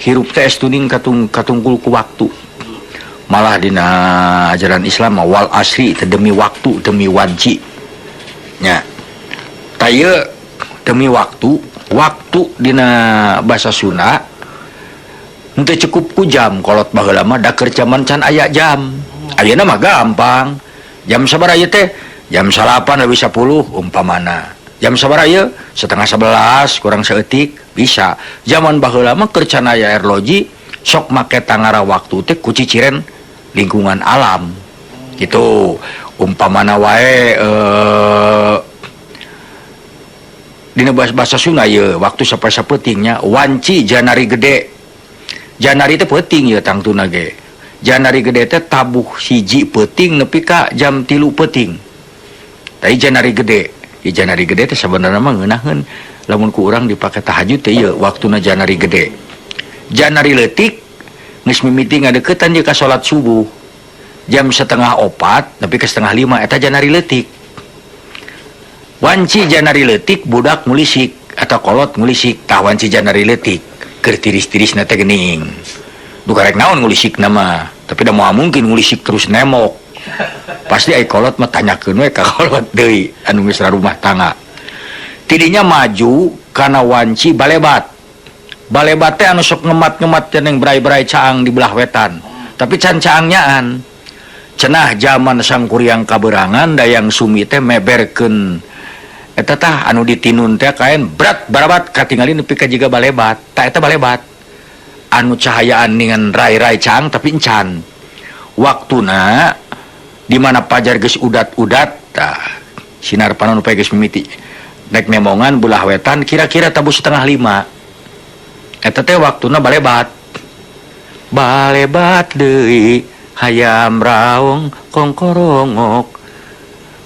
Hirup teh estuning katung katungkul ku waktu. Malah dina ajaran Islam mah wal asri teh, demi waktu, demi wanci nya. Tah, ieu demi waktu. Waktu dina bahasa Sunda henteu cukup ku jam. Kolot baheula mah da keur jaman can aya jam. Ayeuna mah gampang. Jam sabaraha ieu teh? Jam 9.10 umpamana. Jam sabaraha ieu? 10.30 kurang saeutik bisa. Zaman baheula mah keur can aya arloji, sok make tangara waktu teh ku ciciren lingkungan alam gitu. Umpamana wae, dina bahasa Sunda ye waktu sampai sapeutingnya wanci janari gede. Janari teh peuting ya, tangtuna ge. Janari gede teh tabuh 1 peuting nepi ka jam 3 peuting. Tapi janari gede ya, janari gede teh sebenarnya mah ngeunaheun lamun ku urang dipake tahajud teh. Ieu waktuna janari gede. Janari leutik geus mimiti ngadeukeutan jeung ka salat subuh, jam 3.30 nepi ka 4.30, eta janari leutik. Wanci janari leutik budak ngulisik atau kolot ngulisik. Tah, wanci janari leutik keur tiris-tiris teh geuning. Duka rek naon ngulisik nama, tapi da moal mungkin ngulisik terus nemok. Pasti ai kolot mah, tanyakeun we ka kolot deui anu geus rumah tangga. Tidinya maju kana wanci balebat. Balebat teh anu sok ngemat-ngemat jeung berai-berai caang di belah wetan, tapi can caangyaan. Cenah zaman Sangkuriang kaberangan, Dayang Sumi teh meberkeun eta tah anu ditinun teh kain berat barabat, katingali nepi ka jiga balebat. Tah, eta balebat anu cahayaan dengan rai-rai caang, tapi encan waktuna di mana pajar geus udat-udat. Tah, sinar panon poe geus mimiti nek nemongan belah wetan, kira-kira tabuh 4.30, eta teh waktuna balebat. Balebat deui hayam raung kongkorongok,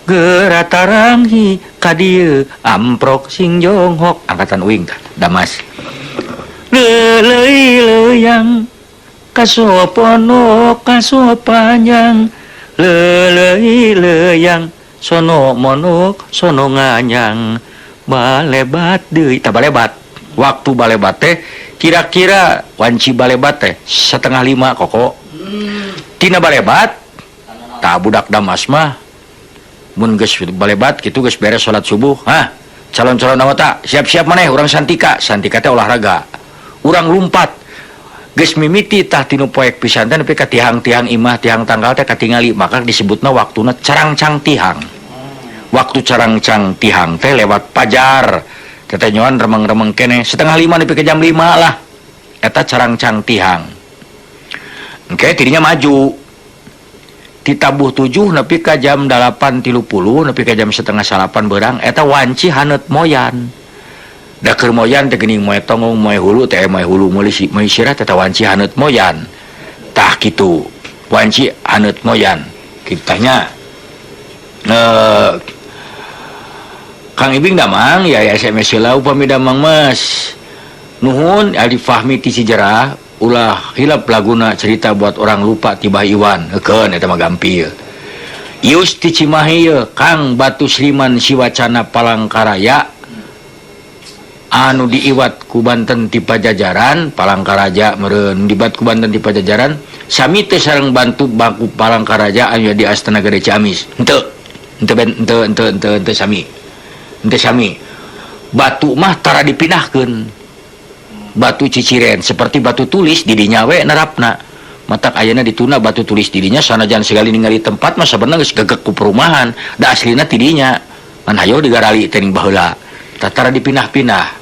geura taranghi ka dieu amprok sing jonghok. Angkatan uing tah, Damas. Leuleui leuang kasopono kasopanjang, leuleui leuang sono monok sono nganyang, balebat deui. Tah, balebat, waktu balebat teh kira-kira wanci balebat teh 4.30 koko. Tina balebat tah, budak Damas mah mun geus balebat kitu, geus beres salat subuh, hah, calon-calon anggota siap-siap maneh, urang santika. Santika teh olahraga, urang lumpat. Geus mimiti tah tinu poek pisan teh nepi ka tihang-tihang imah, tihang tangkal teh katingali, maka disebutna waktuna carangcang tihang. Waktu carangcang tihang teh lewat pajar tetenyoan remeng-remeng kene, 4.30 nepi ka jam 5 lah, eta carangcang tihang. Oke, tidinya maju ditabuh 7 nepi ka jam 8.30 nepi ka jam 8.30 berang, eta wanci haneut moyan. Da keur moyan teh geuning moe tonggong, moe hulu teh, moe hulu meuli moe sirah teh, wanci haneut moyan. Tah, kitu wanci haneut moyan kitanya. Kang Ibing damang ya ya, SMS lah upami damang. Mas, nuhun. Adi Fahmi ti Cijerah, ulah hilap laguna Cerita Buat Orang Lupa ti Bah Iwan. Keun, eta mah gampil. Yus ti Cimahi ye, Kang, Batu Sriman Siwacana Palangkaraya anu diiwat ku Banten ti Pajajaran, Palangkaraja meureun, dibat ku Banten ti Pajajaran, sami teh sareng bantu bangku Palangkaraja anu di Astana Gede Ciamis? Henteu, henteu, henteu, henteu, henteu, henteu sami, henteu sami. Batu mah tara dipindahkeun. Batu ciciren seperti batu tulis di dinya we nerapna. Matak ayeuna dituna batu tulis di dinya, sanajan sekali ningali tempat mah sebenarnya geus gegek ku perumahan, da aslina ti dinya, ngan hayo digarali teh ning baheula. Tatara dipindah-pindah.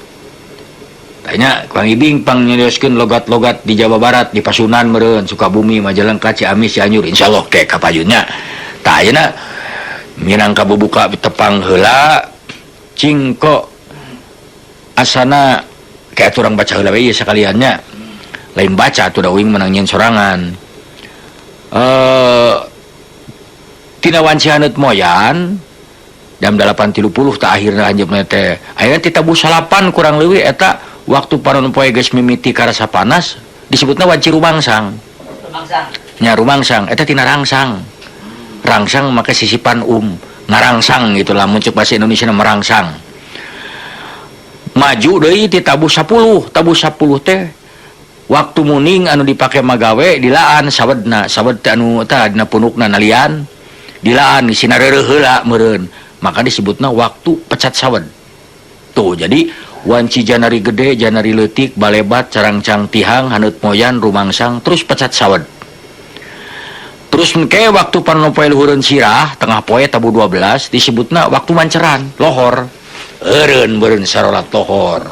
Tanya Kang Ibing pang nyerioskeun logat-logat di Jawa Barat, di Pasunan meureun, Sukabumi, Majalengka, Ciamis, Cianjur, insyaallah ke kapayunnya. Tah, ayeuna minang kabubuka tepang heula cingko asana kayak urang baca heula we ieu sakaliannya. Lain baca atuh, da uing menang nyen sorangan. Tina wanci haneut moyan jam 8.30 tak akhirna anjeunna teh ayeuna ti tabuh 9 kurang leuwih, eta waktu panon poe geus mimiti karasa panas, disebutna wanci rumangsang. Rumangsang. Nya, rumangsang eta tina rangsang. Rangsang maka sisipan ngarangsang gitu lah, muncul bahasa Indonesia merangsang. Maju deui ti tabuh 10, tabuh 10 teh Waktu muning anu dipake magawe dilaan sawedna, sawed teh anu tah dina punukna nalian dilaan sina reureuh heula meureun. Maka disebutna waktu pecat sawed. Tuh, jadi wanci janari gede, janari leutik, balebat, carangcang tihang, haneut moyan, rumangsang, terus pecat sawed. Terus engke waktu panon poe luhureun sirah, tengah poe tabuh 12 disebutna waktu manceran, lohor. Eureun beureun sarolat lohor.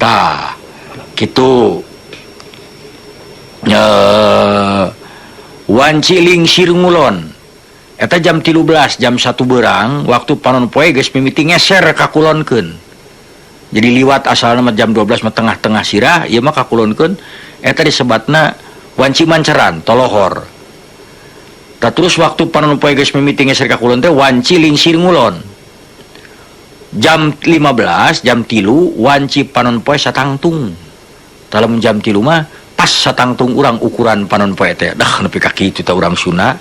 Tah, kitu. Wanci lingsir ngulon. Eta jam 13, jam 1 berang, waktu panon poe geus mimiti ngeser ka kulonkeun. Jadi liwat asalna mah jam 12 mah tengah-tengah sirah, ieu mah ka kulonkeun, eta disebatna wanci manceran, tolohor. Tah terus waktu panon poe geus mimiti ngeser ka kulon teh wanci lingsir ngulon. Jam 15, jam 3 wanci panon poe satangtung. Dalam jam 3 mah pas satangtung urang ukuran panon poe teh. Dah nepi ka kitu teh urang Sunda.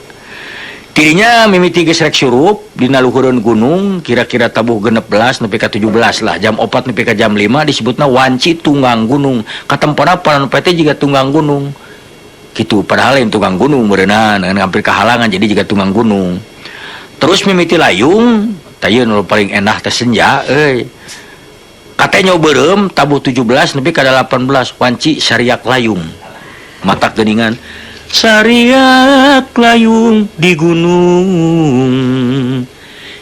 Tirinya mimiti geus rek surup dina luhureun gunung kira-kira tabuh 16 nepi ka 17 lah, jam 4 nepi ka jam 5 disebutna wanci tunggang gunung. Katempona panon poe teh jiga tunggang gunung. Kitu padahal lain tunggang gunung meureunana hampir kahalangan jadi jiga tunggang gunung. Terus mimiti layung, tah ieu nu paling enak teh senja euy. Katenyo beureum tabuh 17 nepi ka 18 wanci sariak layung. Matak geuningan sariak layung di gunung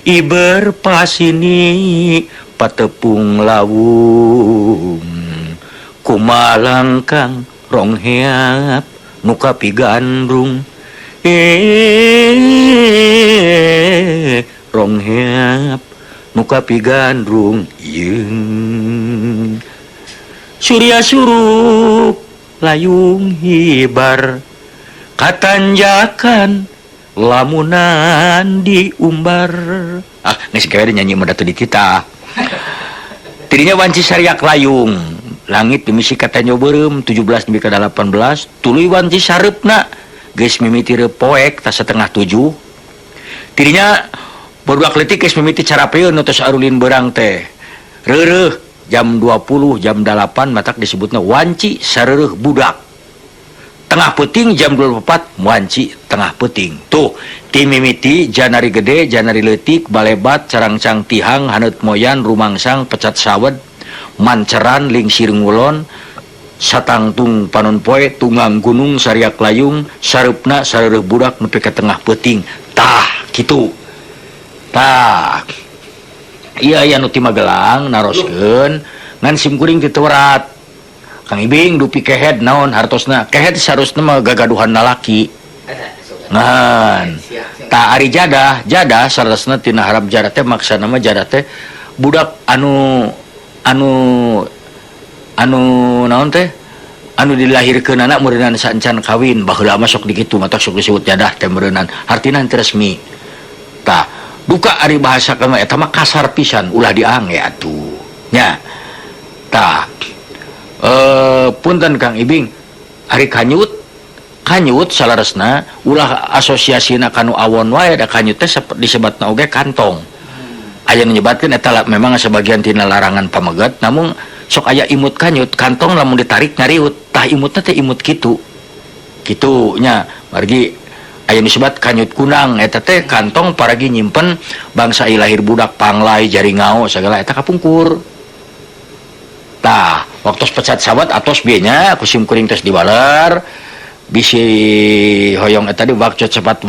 iber pasini patepung lawung kumalangkang rongheap nu kapigandrung rongheap nu kapigandrung yeung surya surup layung hibar katanjakan lamunan diumbar. Ah, geus gawe nyanyi mah teu dititah. Tidinya wanci sariak layung langit dimisi katanyo beureum 17 nepi ka 18 tuluy wanci sareupna geus mimiti poek ta setengah tujuh. Tidinya barudak leutik geus mimiti carapeun nu tos arulin beurang teh. Reureuh jam 20 jam 8 matak disebutna wanci sareureut budak. Tengah peuting jam 24 wanci tengah peuting. Tuh ti mimiti janari gede, janari leutik, balebat, carangcang tihang, haneut moyan, rumangsang, pecat sawed, manceran, lingsir ngulon, satangtung panon poe, tunggang gunung, sariak layung, sareupna sareureut budak nepi ka tengah peuting. Tah kitu. Tah. Iya aya nu ti Magelang naroskeun ngan sim kuring teu teurat. Kang Ibing dupi kehed naon hartosna? Kehed sarusna mah gagaduhan lalaki. Ngan tah ari jadah, jadah sarasna tina harap jadah teh maksana mah jadah teh budak anu anu anu naon teh? Anu dilahirkeun anak meureunana saencan kawin baheula mah sok dikitu matak sok disebut jadah teh meureunana hartina henteu resmi. Tah duka ari bahasa mah eta mah kasar pisan ulah diangge atuh. Nya. Tah punten Kang Ibing ari kanyut kanyut salaresna ulah asosiasina kanu awon wae da kanyut teh disebatna oge kantong. Aya nu nyebatkeun eta memang sebagian tina larangan pameget namun sok aya imut kanyut kantong lamun ditarik ngariut tah imutna teh imut kitu. Kitu nya margi aya nu disebat kanyut kunang eta teh kantong paragi nyimpen bangsa lahir budak panglai jaringao sagala eta kapungkur. Tah waktu pecat sawat atos bieu nya ku sim kuring tos diwaler bisi hoyong eta di waktu cepat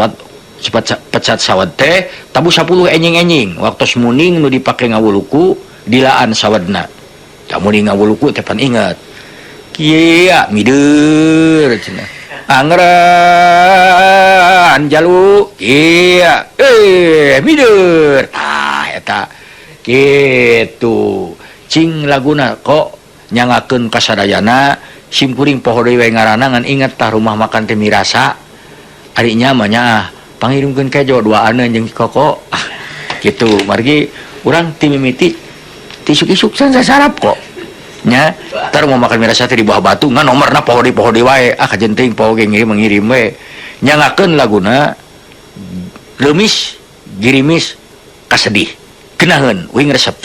cepat pecat sawat teh tabuh 10 enjing-enjing waktu muning nu dipake ngawuluku dilaan sawadna. Tah muning ngawuluku teh pan inget kieu mider cenah anggeran jalu kieu mider tah eta kitu cing laguna kok nyangakeun kasadayana sim kuring poho deui we ngaranna ngan inget tah rumah makan teh mirasa ari nya mah nya pangirumkeun kejo duaan jeung koko kitu margi urang ti mimiti ti isuk-isuk can sasarap kok nya tar mau makan mirasa teh di bawah batu ngan nomorna poho deui wae ah kajenting poho ge ngirim ngirim we nyangakeun laguna leumis girimis kasedih kenaheun uing resep.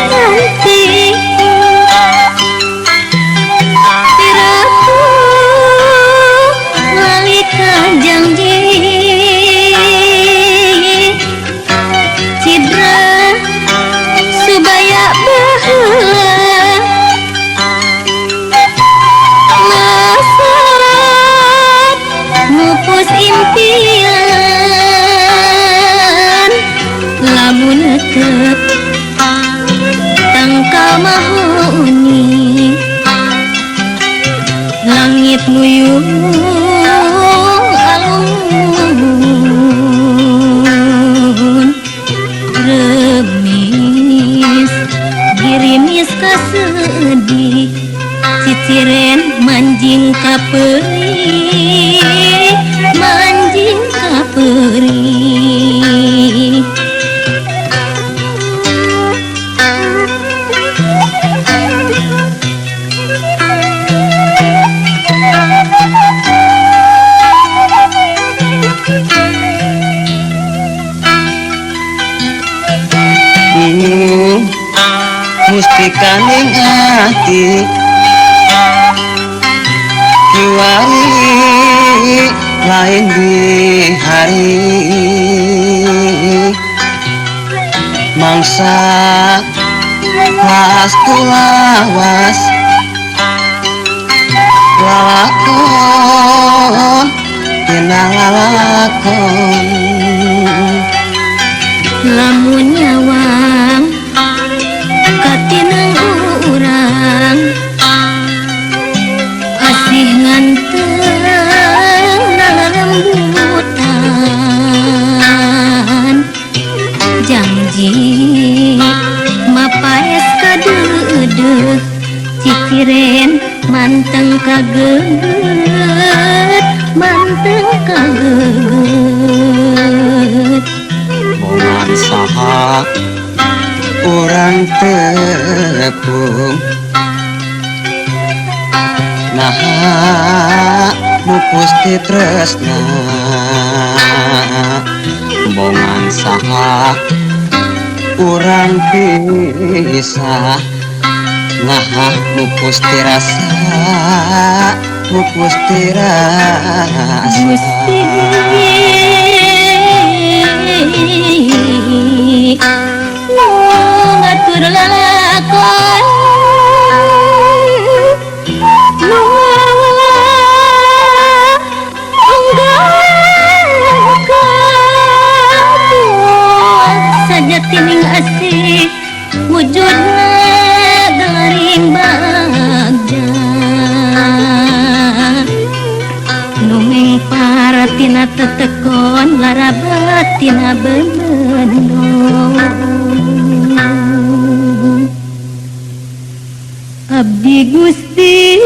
Anti Piraku nalika janji Cidra subaya baheula Masarat mupus impian lamun netep tangkal mahoni langit nuyung alun remis girimis kasedih ciciren manjing kapeurih manjing kapeurih. Mustikaning ati kiwari lain di hari mangsa las kulawas lalakon dina lalakon lamun nyawang katineng urang asih nganteng lalembutan janji mapaes kadeudeuh ciciren manteng kageut manteng kageut bongan saha urang tepung naha mupus ti tresna bongan saha urang pisah naha mupus ti rasa mupus ti rasa. Gusti ngatur lalakon nu sajatining asih wujudna garing bagja nu mengpar tina tetekon larabat tina bebendong abdi Gusti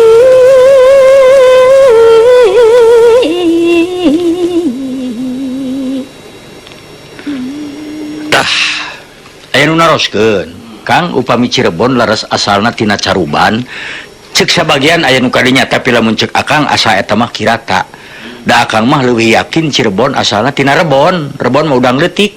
tah aya nu naroskeun Kang upami Cirebon laras asalna tina Caruban cek sabagian aya nu kadinya tapi lamun cek akang asa eta mah kirata da akang mah leuwih yakin Cirebon asalna tina Rebon. Rebon mah udang leutik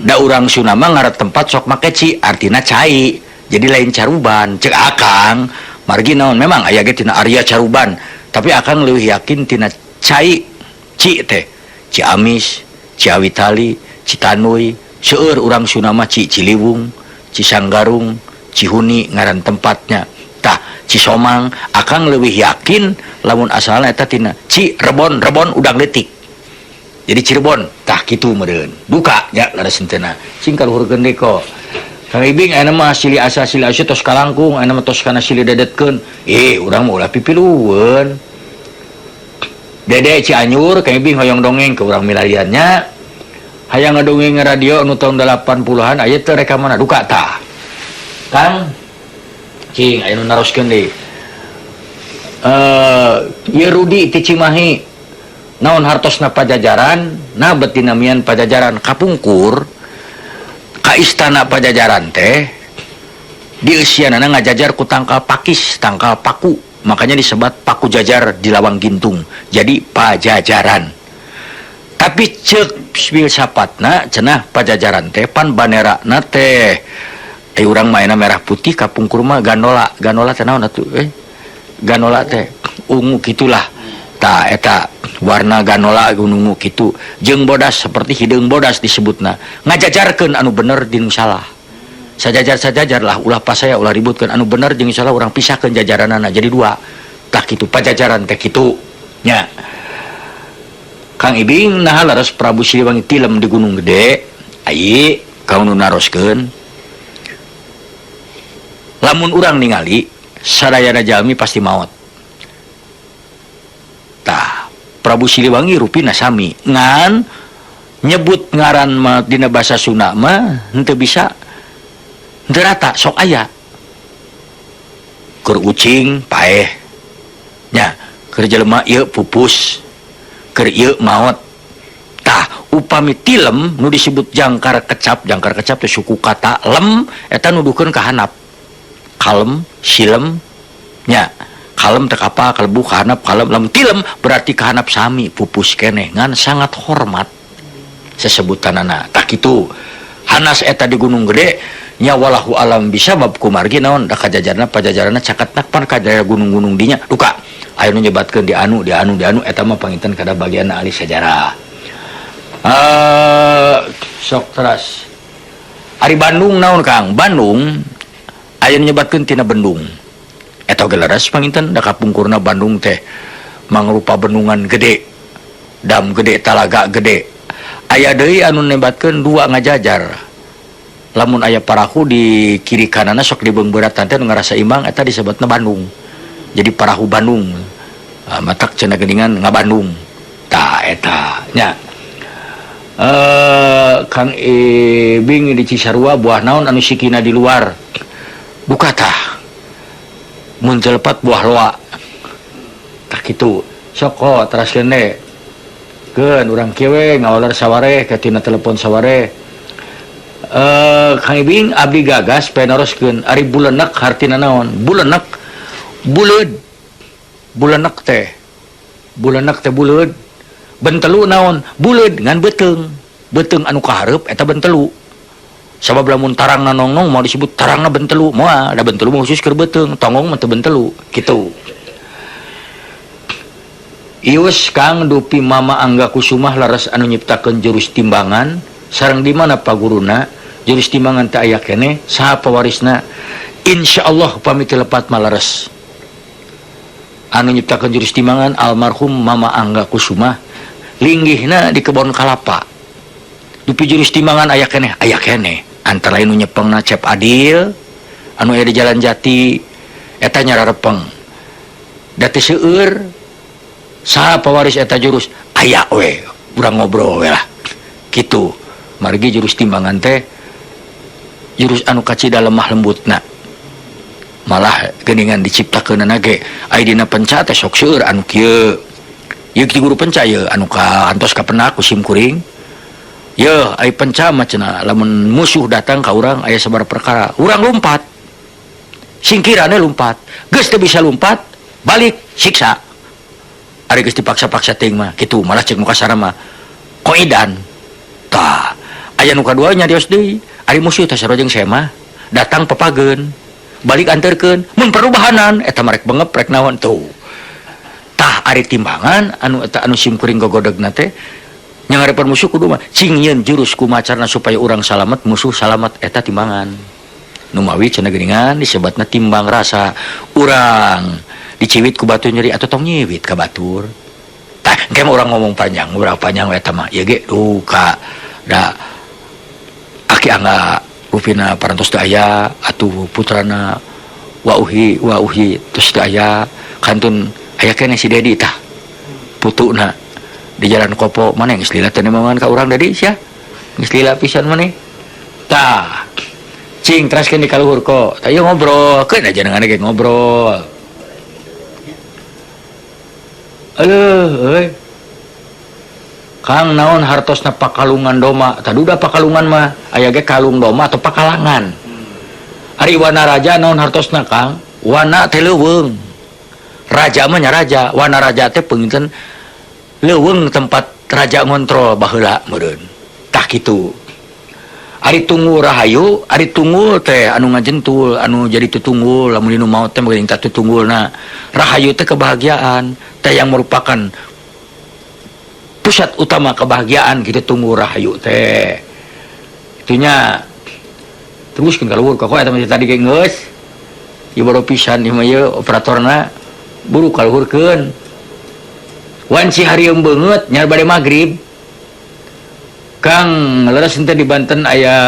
da urang Sunda mah ngaran tempat sok make ci artina cai jadi lain Caruban cek akang margi naon memang aya ge tina Arya Caruban tapi akang leuwih yakin tina cai ci teh Ciamis, Ciawitali, Citanui seueur urang Sunda mah Ci Ciliwung, Cisanggarung, Cihuni ngaran tempatnya tah Cisomang akang leuwih yakin lamun asalna eta tina Ci Rebon. Rebon udang leutik jadi Cirebon tah kitu meureun buka nya laras henteu sing kaluhurkeun deui ko Kang Ibing ayeuna mah silih asa silih asa tos kalangkung ayeuna mah tos kana silih dedetkeun urang mah ulah pipilueun Dede Cianjur Kang Ibing hoyong dongeng ke urang milariannya hayang ngadongeng radio nu tahun 80-an aya teu rekaman duka tah Kang cing aya nu naroskeun deui ieu Rudi ti Cimahi naon hartosna Pajajaran nah bet dinamian Pajajaran kapungkur ka istana Pajajaran teh di eusianana ngajajar ku tangkal pakis tangkal paku makanya disebat paku jajar di Lawang Gintung jadi Pajajaran tapi cek filsapatna cenah Pajajaran teh pan banerana teh Ai urang mah ayeuna merah putih kapungkur mah ganola, ganola teh naon atuh ganola teh ungu kitulah. Tah eta warna ganola ungu kitu jeung bodas seperti hideung bodas disebutna. Ngajajarkeun anu bener jeung salah. Sajajar-sajajarlah ulah pasaya ulah ributkeun anu bener jeung salah urang pisahkeun jajaranana jadi dua. Tah kitu pajajaran teh kitu nya. Kang Ibing naha leres Prabu Siliwangi tilem di Gunung Gede ai kaum nu naroskeun lamun urang ningali sadayana jalmi pasti maot. Tah Prabu Siliwangi rupina sami ngan nyebut ngaran mah dina basa Sunda mah henteu bisa henteu rata sok aya keur ucing paeh nya keur jelema ieu pupus keur ieu maot. Tah upami tilem nu disebut jangkar kecap teh suku kata lem eta nuduhkeun ka handap kalem silem nya kalem teh apa kalebu ka handap kalem lem tilem berarti ka handap sami pupus keneh ngan sangat hormat sesebutanana. Tah kitu hanas eta di Gunung Gede nya walahu alam bisa bab kumargi naon da kajajarna pajajaranna caketna pan ka gunung-gunung dinya duka aya nu nyebatkeun di anu di anu di anu eta mah panginten kada bagian ahli sejarah. Sok teras ari Bandung naon Kang? Bandung aya nu nyebatkeun tina bendung eta oge leres panginten da kapungkurna Bandung teh mangrupa bendungan gede dam gede talaga gede aya deui anu nyebatkeun dua ngajajar lamun aya parahu di kiri kananna sok dibeungbeuratan teh nu ngarasa imbang eta disebutna Bandung jadi parahu Bandung matak cenah geuningan ngabandung tah eta nya. Kang Ibing di Cisarua buah naon anu sikina di luar buka tah mun teu lepat buah loa tah kitu sok teraskeun deui keun urang kieu we ngawaler sawareh ka tina telepon sawareh. Kang Ibing abdi gagas penaroskeun ari bulenek hartina naon bulenek buleud bulenek teh buleud bentelu naon buleud ngan beuteung beuteung anu kahareup eta bentelu sabab lamun tarangna nongnong mau disebut tarangna bentelu moal da bentelu mah khusus keur beuteung tonggong mah teu bentelu kitu. Ius Kang dupi Mama Angga Kusumah laras anu nyiptakeun jurus timbangan sareng di mana paguruna jurus timbangan teh aya keneh saha pawarisna insyaallah pamit lepat malares anu nyiptakeun jurus timbangan almarhum Mama Angga Kusumah linggihna di kebon kalapa dupi jurus timbangan aya keneh antara lain nu nyepengna Cep Adil anu aya di Jalan Jati eta nyararepeng da teu seueur saha pawaris eta jurus aya we urang ngobrol we lah kitu margi jurus timbangan teh jurus anu kacida lemah lembutna malah geuningan diciptakeunana ge aya dina penca teh sok seueur anu kieu ieu ti guru penca ye anu ka antos ka penak ku sim kuring ye ai penca mah cenah lamun musuh datang ka urang aya sabar perkara urang lompat singkirane lompat geus teu bisa lompat balik siksa ari geus dipaksa-paksa teuing mah kitu malah cek muka sarama mah koidan tah aya nu kadua nyarios deui ari musuh teh sarua jeung semah datang papageun balik anterkeun mun perubahanan eta marek bengep rek naon tuh tah ari timbangan anu eta anu sim kuring gogodegna teh nya ngarepan musuh kudu mah cing nyeun jurus kumacarna supaya urang salamet musuh salamet eta timbangan nu mawi cenah geuningan disebatna timbang rasa urang diciwit ku batu nyeri atau tong nyiwit ka batur tah engke mah urang ngomong panjang urang panjang eta mah ieu ge duka da aki angga rupina parantos teu aya atuh putrana wauhi wauhi terus teu aya kantun aya keneh si Dedi tah putuna di Jalan Kopo mana geus lila teh nemangan ka urang Dedi sia geus lila pisan maneh tah cing teraskeun di kaluhur ko tah ieu ngobrol keun aja dengan ge ngobrol aduh euy Kang naon hartosna pakalungan doma tadi udah pakalungan mah aya ge kalung doma atau pakalangan ari wana raja naon hartosna Kang wana teh leuweung raja mah nya raja wana raja teh panginten leuweung tempat raja ngontrol baheula meureun tah kitu. Ari tunggul rahayu, ari tunggul teh anu ngajentul, anu jadi tutunggul, lamun dinu maot teh meureun tah tutunggulna. Rahayu teh kebahagiaan, teh yang merupakan pusat utama kebahagiaan gitu tunggul rahayu teh. Itunya teruskeun ka luhur kok eta mah tadi ge geus. Ieu baru pisan ieu mah ieu operatorna buru kaluhurkeun. Wanci harieum beungeut nya bade magrib. Kang leres henteu di Banten aya,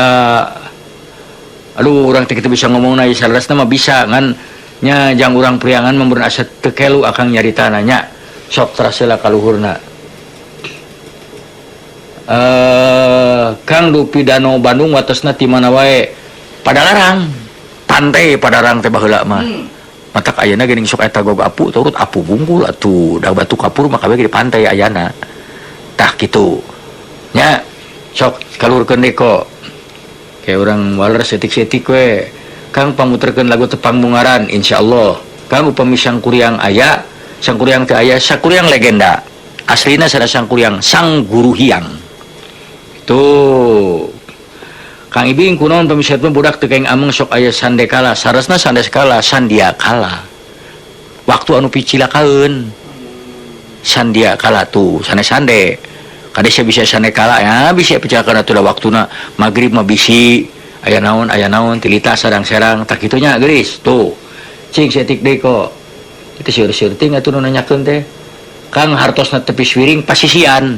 aduh urang teh kitu bisa ngomongna ieu saleresna mah bisa ngan nya jang urang priangan mun asa teu kelu akang nyaritana nya sok teras heula kaluhurna. Kang Dupi Danau Bandung watesna ti mana wae? Padalarang, pantai Padalarang teh baheula mah. Matak ayeuna geuning sok eta gog apu turut apu bungkul atuh da batu kapur mah kabeh di pantai ayana. Tah kitu. Nya sok kaluhurkeun deui kok. Kayak urang waler setik-setik we. Kang pamuterkeun lagu tepang bungaran insyaallah. Kang upami Sangkuriang aya, Sangkuriang teh aya, Sangkuriang legenda. Aslina sada Sangkuriang Sang Guru Hyang. Tuh. Kang Ibing kunaon pamisaeun budak teu kaing ameng sok aya sandekala, saresna sandekala sandiakala. Waktu anu picilakaeun. Sandiakala tuh, sanes sande. Kade sia bisa sandekala ya, bisa picilakaeun atuh da waktuna magrib mah bisi aya naon tilita sarang-serang tak kitunya geulis tuh. Cing setik deui kok. Itu seur-seur ting atuh nu nanyakeun teh. Kang hartosna tepis wiring pasisian.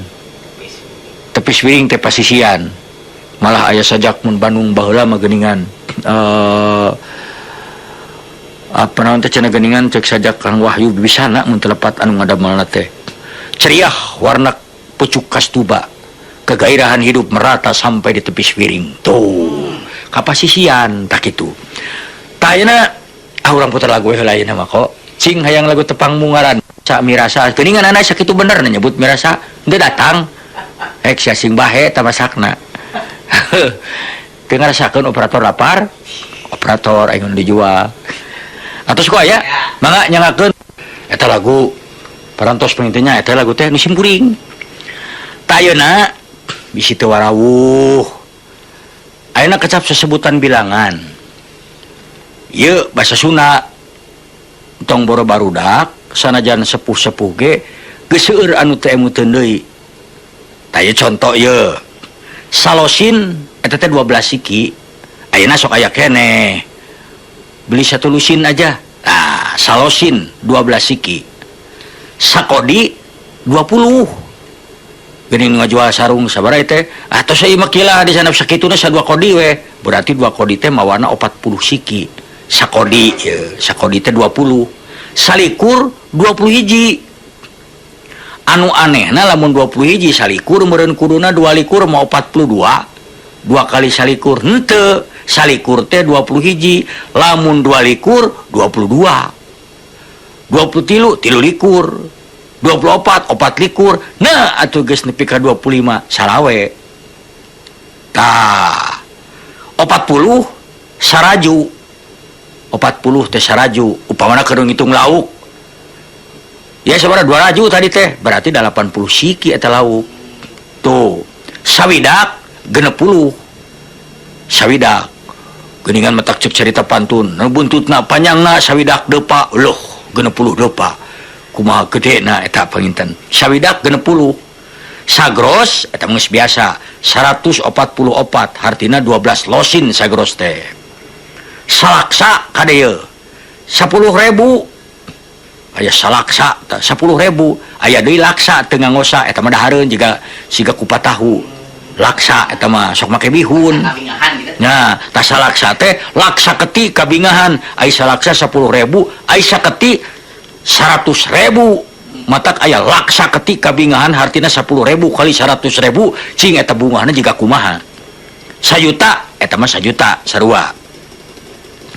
Tepis wiring teh pasisian. Malah aya sajak mun Bandung baheula mah geuningan. Apa naon teh cenah geuningan cek sajak Kang Wahyu Wibisana mun telepat anu ngadamelna teh. Ceriah warna pucuk kastuba. Kegairahan hidup merata sampai di tepis wiring. Tuh, kapasisian tak kitu. Tah ayeuna ah urang putar lagu heula ayeuna mah kok. Cing hayang lagu tepang mungaran. Sa mirasa geuningan anak sakitu bener nyebut mirasa henteu datang. Ek sia sing bahe tamasakna. Teu ngarasakeun operator lapar, operator aing nu dijual. Atos ku aya, mangga nyangakeun eta lagu parantos pengintenya eta lagu teh nu sim kuring. Tah ayeuna bisi teu warawuh. Ayeuna kecap sesebutan bilangan. Ieu basa Sunda. Tong boro barudak sanajan sepuh-sepuh ge geus seueur anu teu emuteun deui. Tah ieu conto ieu. Salosin eta teh 12 siki. Ayeuna sok aya keneh. Beli satu lusin aja. Nah, salosin 12 siki. Sakodi 20. Geuning ngajual sarung sabaraha teh? Atuh saya mah kilah di sana sakituna sadua kodi we. Berarti 2 kodi teh mawana 40 siki. Sakodi ieu, sakodi teh 20. Salikur 20 hiji. Anu anehna lamun 20 hiji salikur meureun kuduna 22 mau 42. 2 kali salikur henteu, salikur teh 20 hiji, lamun 22 22. 23 tilulikur. 24 opatlikur. Nah atuh geus nepi ka 25 salawe. Tah 40 saraju. 40 teh saraju upamana keur ngitung lauk. Ya sabaraha 2 raju tadi teh berarti 80 siki eta lauk. Tuh sawidak 60. Sawidak geuningan matak cek cerita pantun. Nu buntutna panjangna sawidak depa loh 60 depa. Kumaha gedena eta panginten. Sawidak 60. Sagros eta geus biasa 144 hartina 12 losin sagros teh. Salaksa kade ieu 10.000. Aya salaksa tah 10.000, aya deui laksa teu ngangosa eta mah dahareun jiga siga kupat tahu. Laksa eta mah sok make bihun. Nah, tah salaksa teh laksa keti kabingahan, ai salaksa 10.000, ai saketi 100.000. Matak aya laksa keti kabingahan hartina 10.000 kali 100.000, cing eta bungahna jiga kumaha. Sayuta eta mah sajuta sarua.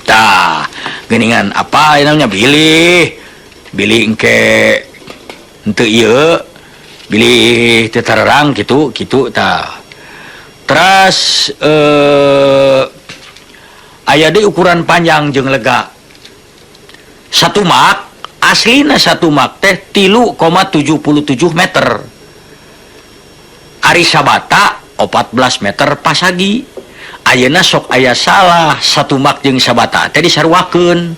Tah, geuningan apa namanya bilih. Bilih engke henteu ieu, bilih teu tarerang kitu, kitu tah. Teras aya deui ukuran panjang jeung lega. Satu mak aslina satu mak teh 3,77 meter. Ari sabata 14 meter pasagi. Ayeuna sok aya salah satumak jeung sabata teh disaruakeun.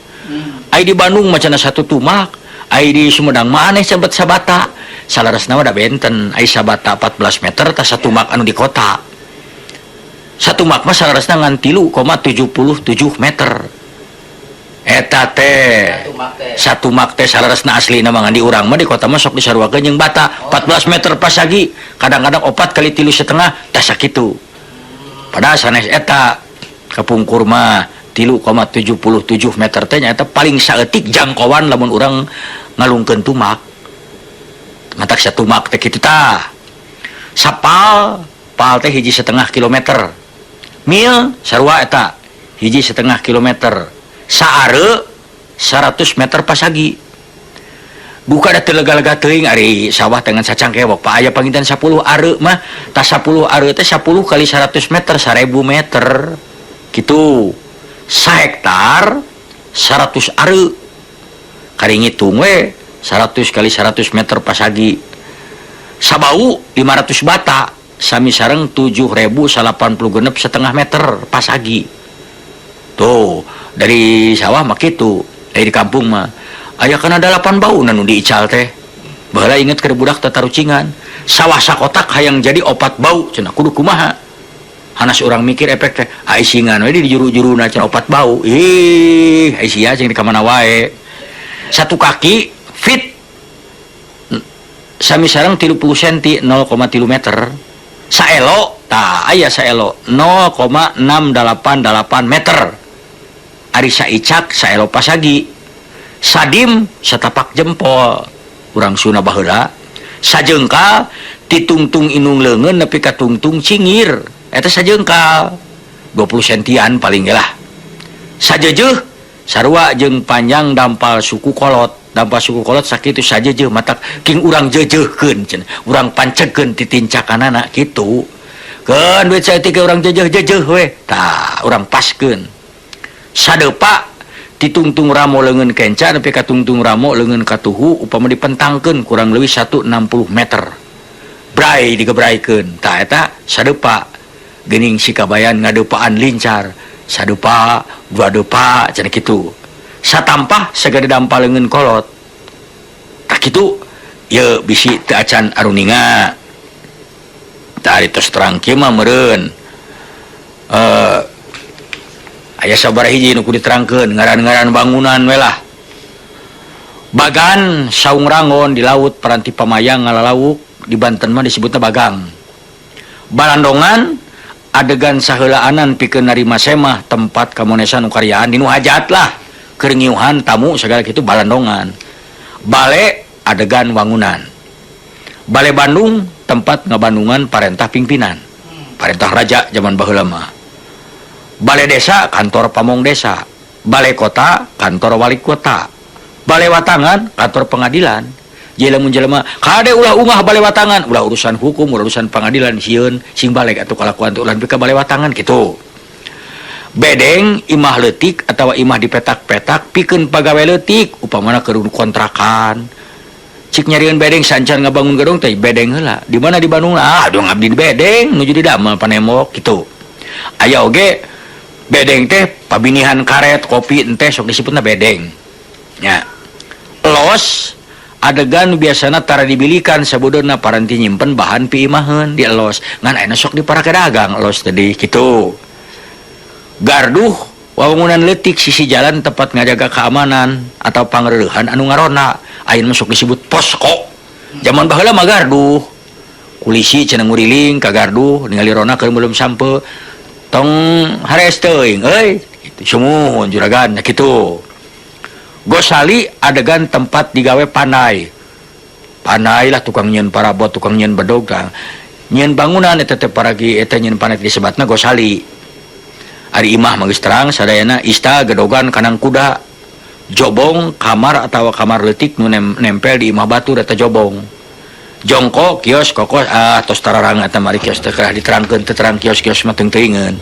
Ai di Bandung mah cenah satu tumak, ai di Sumedang mah aneh sebet sabata. Salaresna mah da benten, ai sabata 14 meter tah satumak anu di kota. Satumak mah salaresna ngan 3,77 meter. Eta teh satumak teh salaresna aslina mah ngan di urang mah di kota mah sok disaruakeun jeung bata 14 meter pasagi, kadang-kadang 4 kali 3,5 tah sakitu. Padahal sanes eta kapungkur mah 3,77 meter teh nyaeta paling saeutik jangkauan lamun urang ngalungkeun tumak. Matak satumak teh kitu tah. Sapal pal teh 1,5 kilometer. Mil sarua eta 1,5 kilometer. Saare 100 meter pasagi. Buka da teu lega-lega teuing ari sawah dengan sacangkewok pak aya panginten 10 are mah tah 10 are teh 10 kali 100 meter 1000 meter gitu. Sahektar 100 are kari ngitung we 100 kali 100 meter pasagi. Sabau 500 bata sami sareng 7.086,5 meter pasagi. Tuh dari sawah mah kitu, dari kampung mah aya kana 8 bau nu diical teh. Baheula inget keur budak tatarucingan, sawah sakotak hayang jadi 4 bau cenah kudu kumaha. Hanas urang mikir efek teh, aisingan we di juru-juruna cenah 4 bau. Ih, ai sia jeung di kamana wae. Satu kaki fit sami sareng 30 senti 0,3 meter. Saelo tah aya saelo 0,688 meter. Ari saicak saelo pasagi. Sadim satapak jempol urang Sunda baheula. Sajengkal titungtung inung leungeun nepi ka tungtung cingir eta sajengkal 20 sentian paling ge lah. Sajejeuh sarua jeung panjang dampal suku kolot. Dampal suku kolot sakitu sajejeuh matak king urang jejeuhkeun cenah urang pancegkeun titincakanana kitu. Keun duit saeutik urang jejeuh-jejeuh we tah urang paskeun. Sadepa titungtung ramo leungeun kenca nepi ka tungtung ramo leungeun katuhu upama dipentangkeun kurang leuwih 160 meter. Brai digebraikeun tah eta sadepa geuning si kabayan ngadepaan lincar sadepa dua depa cenah kitu. Satampah sagede dampal leungeun kolot tah kitu ye bisi teu acan aruninga. Tah ari tos terang kieu mah meureun aya sabaraha hiji nu kudu diterangkeun ngaran-ngaran bangunan we lah. Bagan saung rangon di laut paranti pamayang ngalalawuk di Banten mah disebutna bagang. Balandongan adegan saheulaanan pikeun narima semah tempat kamonesan nu karyaan di nu hajat lah keur ngiuhan tamu segala kitu balandongan. Bale adegan wangunan. Bale Bandung tempat ngabandungan parentah pimpinan. Parentah raja zaman baheula mah. Balai desa kantor pamong desa, balai kota kantor wali kota, balai watangan kantor pengadilan. Jelema jelema kade ulah ungah balai watangan, ulah urusan hukum, ulah urusan pengadilan sieun sing balik atuh kalakuan teh ulah nepi ka balai watangan kitu. Bedeng imah leutik atawa imah dipetak-petak pikeun pagawe leutik upamana keur kontrakan. Cik nyarieun bedeng sancan ngabangun gedung teh bedeng heula. Di mana di Bandung? Ah, aduh ngabdi di bedeng nuju di damel panemok kitu. Aya oge bedeng teh pabinihan karet kopi enteh sok disebutna bedeng nya. Los adegan biasana tara dibilikan sabodeuna paranti nyimpen bahan piimaheun di los ngan ayeuna sok diparake dagang los tadi kitu. Garduh wawangunan leutik sisi jalan tempat ngajaga keamanan atau pangreurehan anu ngarona ayeuna sok disebut posko. Zaman baheula mah garduh kulisi cenah nguriling ka garduh ningali rona keur belum sampe tong hares teuing euy kitu sumuhun juragan nya kitu. Gosali adegan tempat digawe pandai. Pandai lah tukang nyieun parabot, tukang nyieun bedog, nyieun bangunan eta teh paragi eta nyieun panet disebatna gosali. Ari imah mah geus terang sadayana ista gedogan kanang kuda. Jobong kamar atawa kamar leutik nu nempel di imah batur eta jobong. Jongko kios kokos ah tos tararang eta mari kios teh kerah diterangkeun teu terang kios-kios mah teu teuingeun.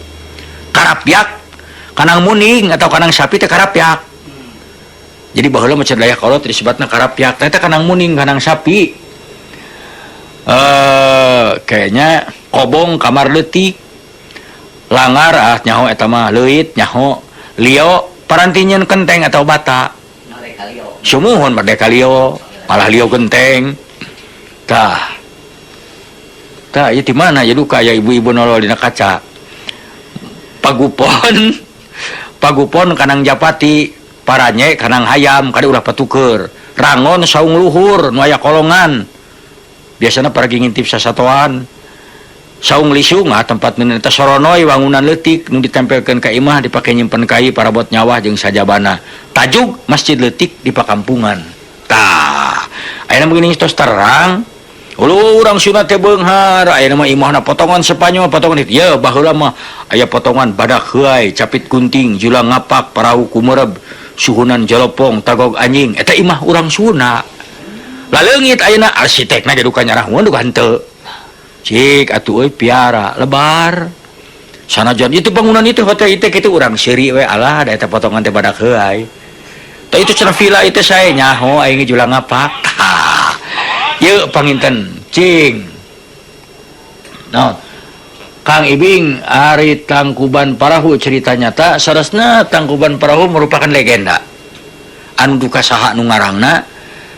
Karapyak kanang muning atau kanang sapi teh karapyak. Jadi baheula mah cenah kolot disebutna karapyak teh kanang muning kanang sapi. Kayaknya kobong kamar leutik. Langar ah nyaho eta mah leuit nyaho lio paranti nyeun kenteng atau bata. Sumuhun merdeka lio malah lio genteng. Tah. Tah ieu di mana ya duka ya ibu-ibu nolol dina kaca. Pagupon pagupon kanang japati paranye kanang hayam kade ulah patuker. Rangon saung luhur nu aya kolongan. Biasana paragi ngintip sasatoan. Saung lisung ah tempat nu eta soronoi wangunan leutik nu ditempelkeun ka imah dipake nyimpen kai parabot nyawah jeung sajabana. Tajug masjid leutik di pakampungan. Tah, ayeuna mah geuning tos terang. Ulu urang Sunda teh beunghar, ayeuna mah imahna potongan Spanyol, potongan itu. Ye baheula mah aya potongan badak heuay, capit gunting, julang ngapak, parahu kumereb, suhunan jalopong, tagog anjing. Eta imah urang Sunda. Laleungit ayeuna arsitekna ge duka nyarahun duka henteu. Cik atuh euy piara lebar. Sanajan itu bangunan itu hotel itu kitu urang seuri we alah da eta potongan teh badak heuay. Tah itu cenah villa itu sae nyaho aing ge julang ngapak. Tah. Yeuh panginten cing. Naon? Kang Ibing ari Tangkuban Parahu cerita nyata saresna Tangkuban Parahu merupakan legenda. Anu duka saha nu ngarangna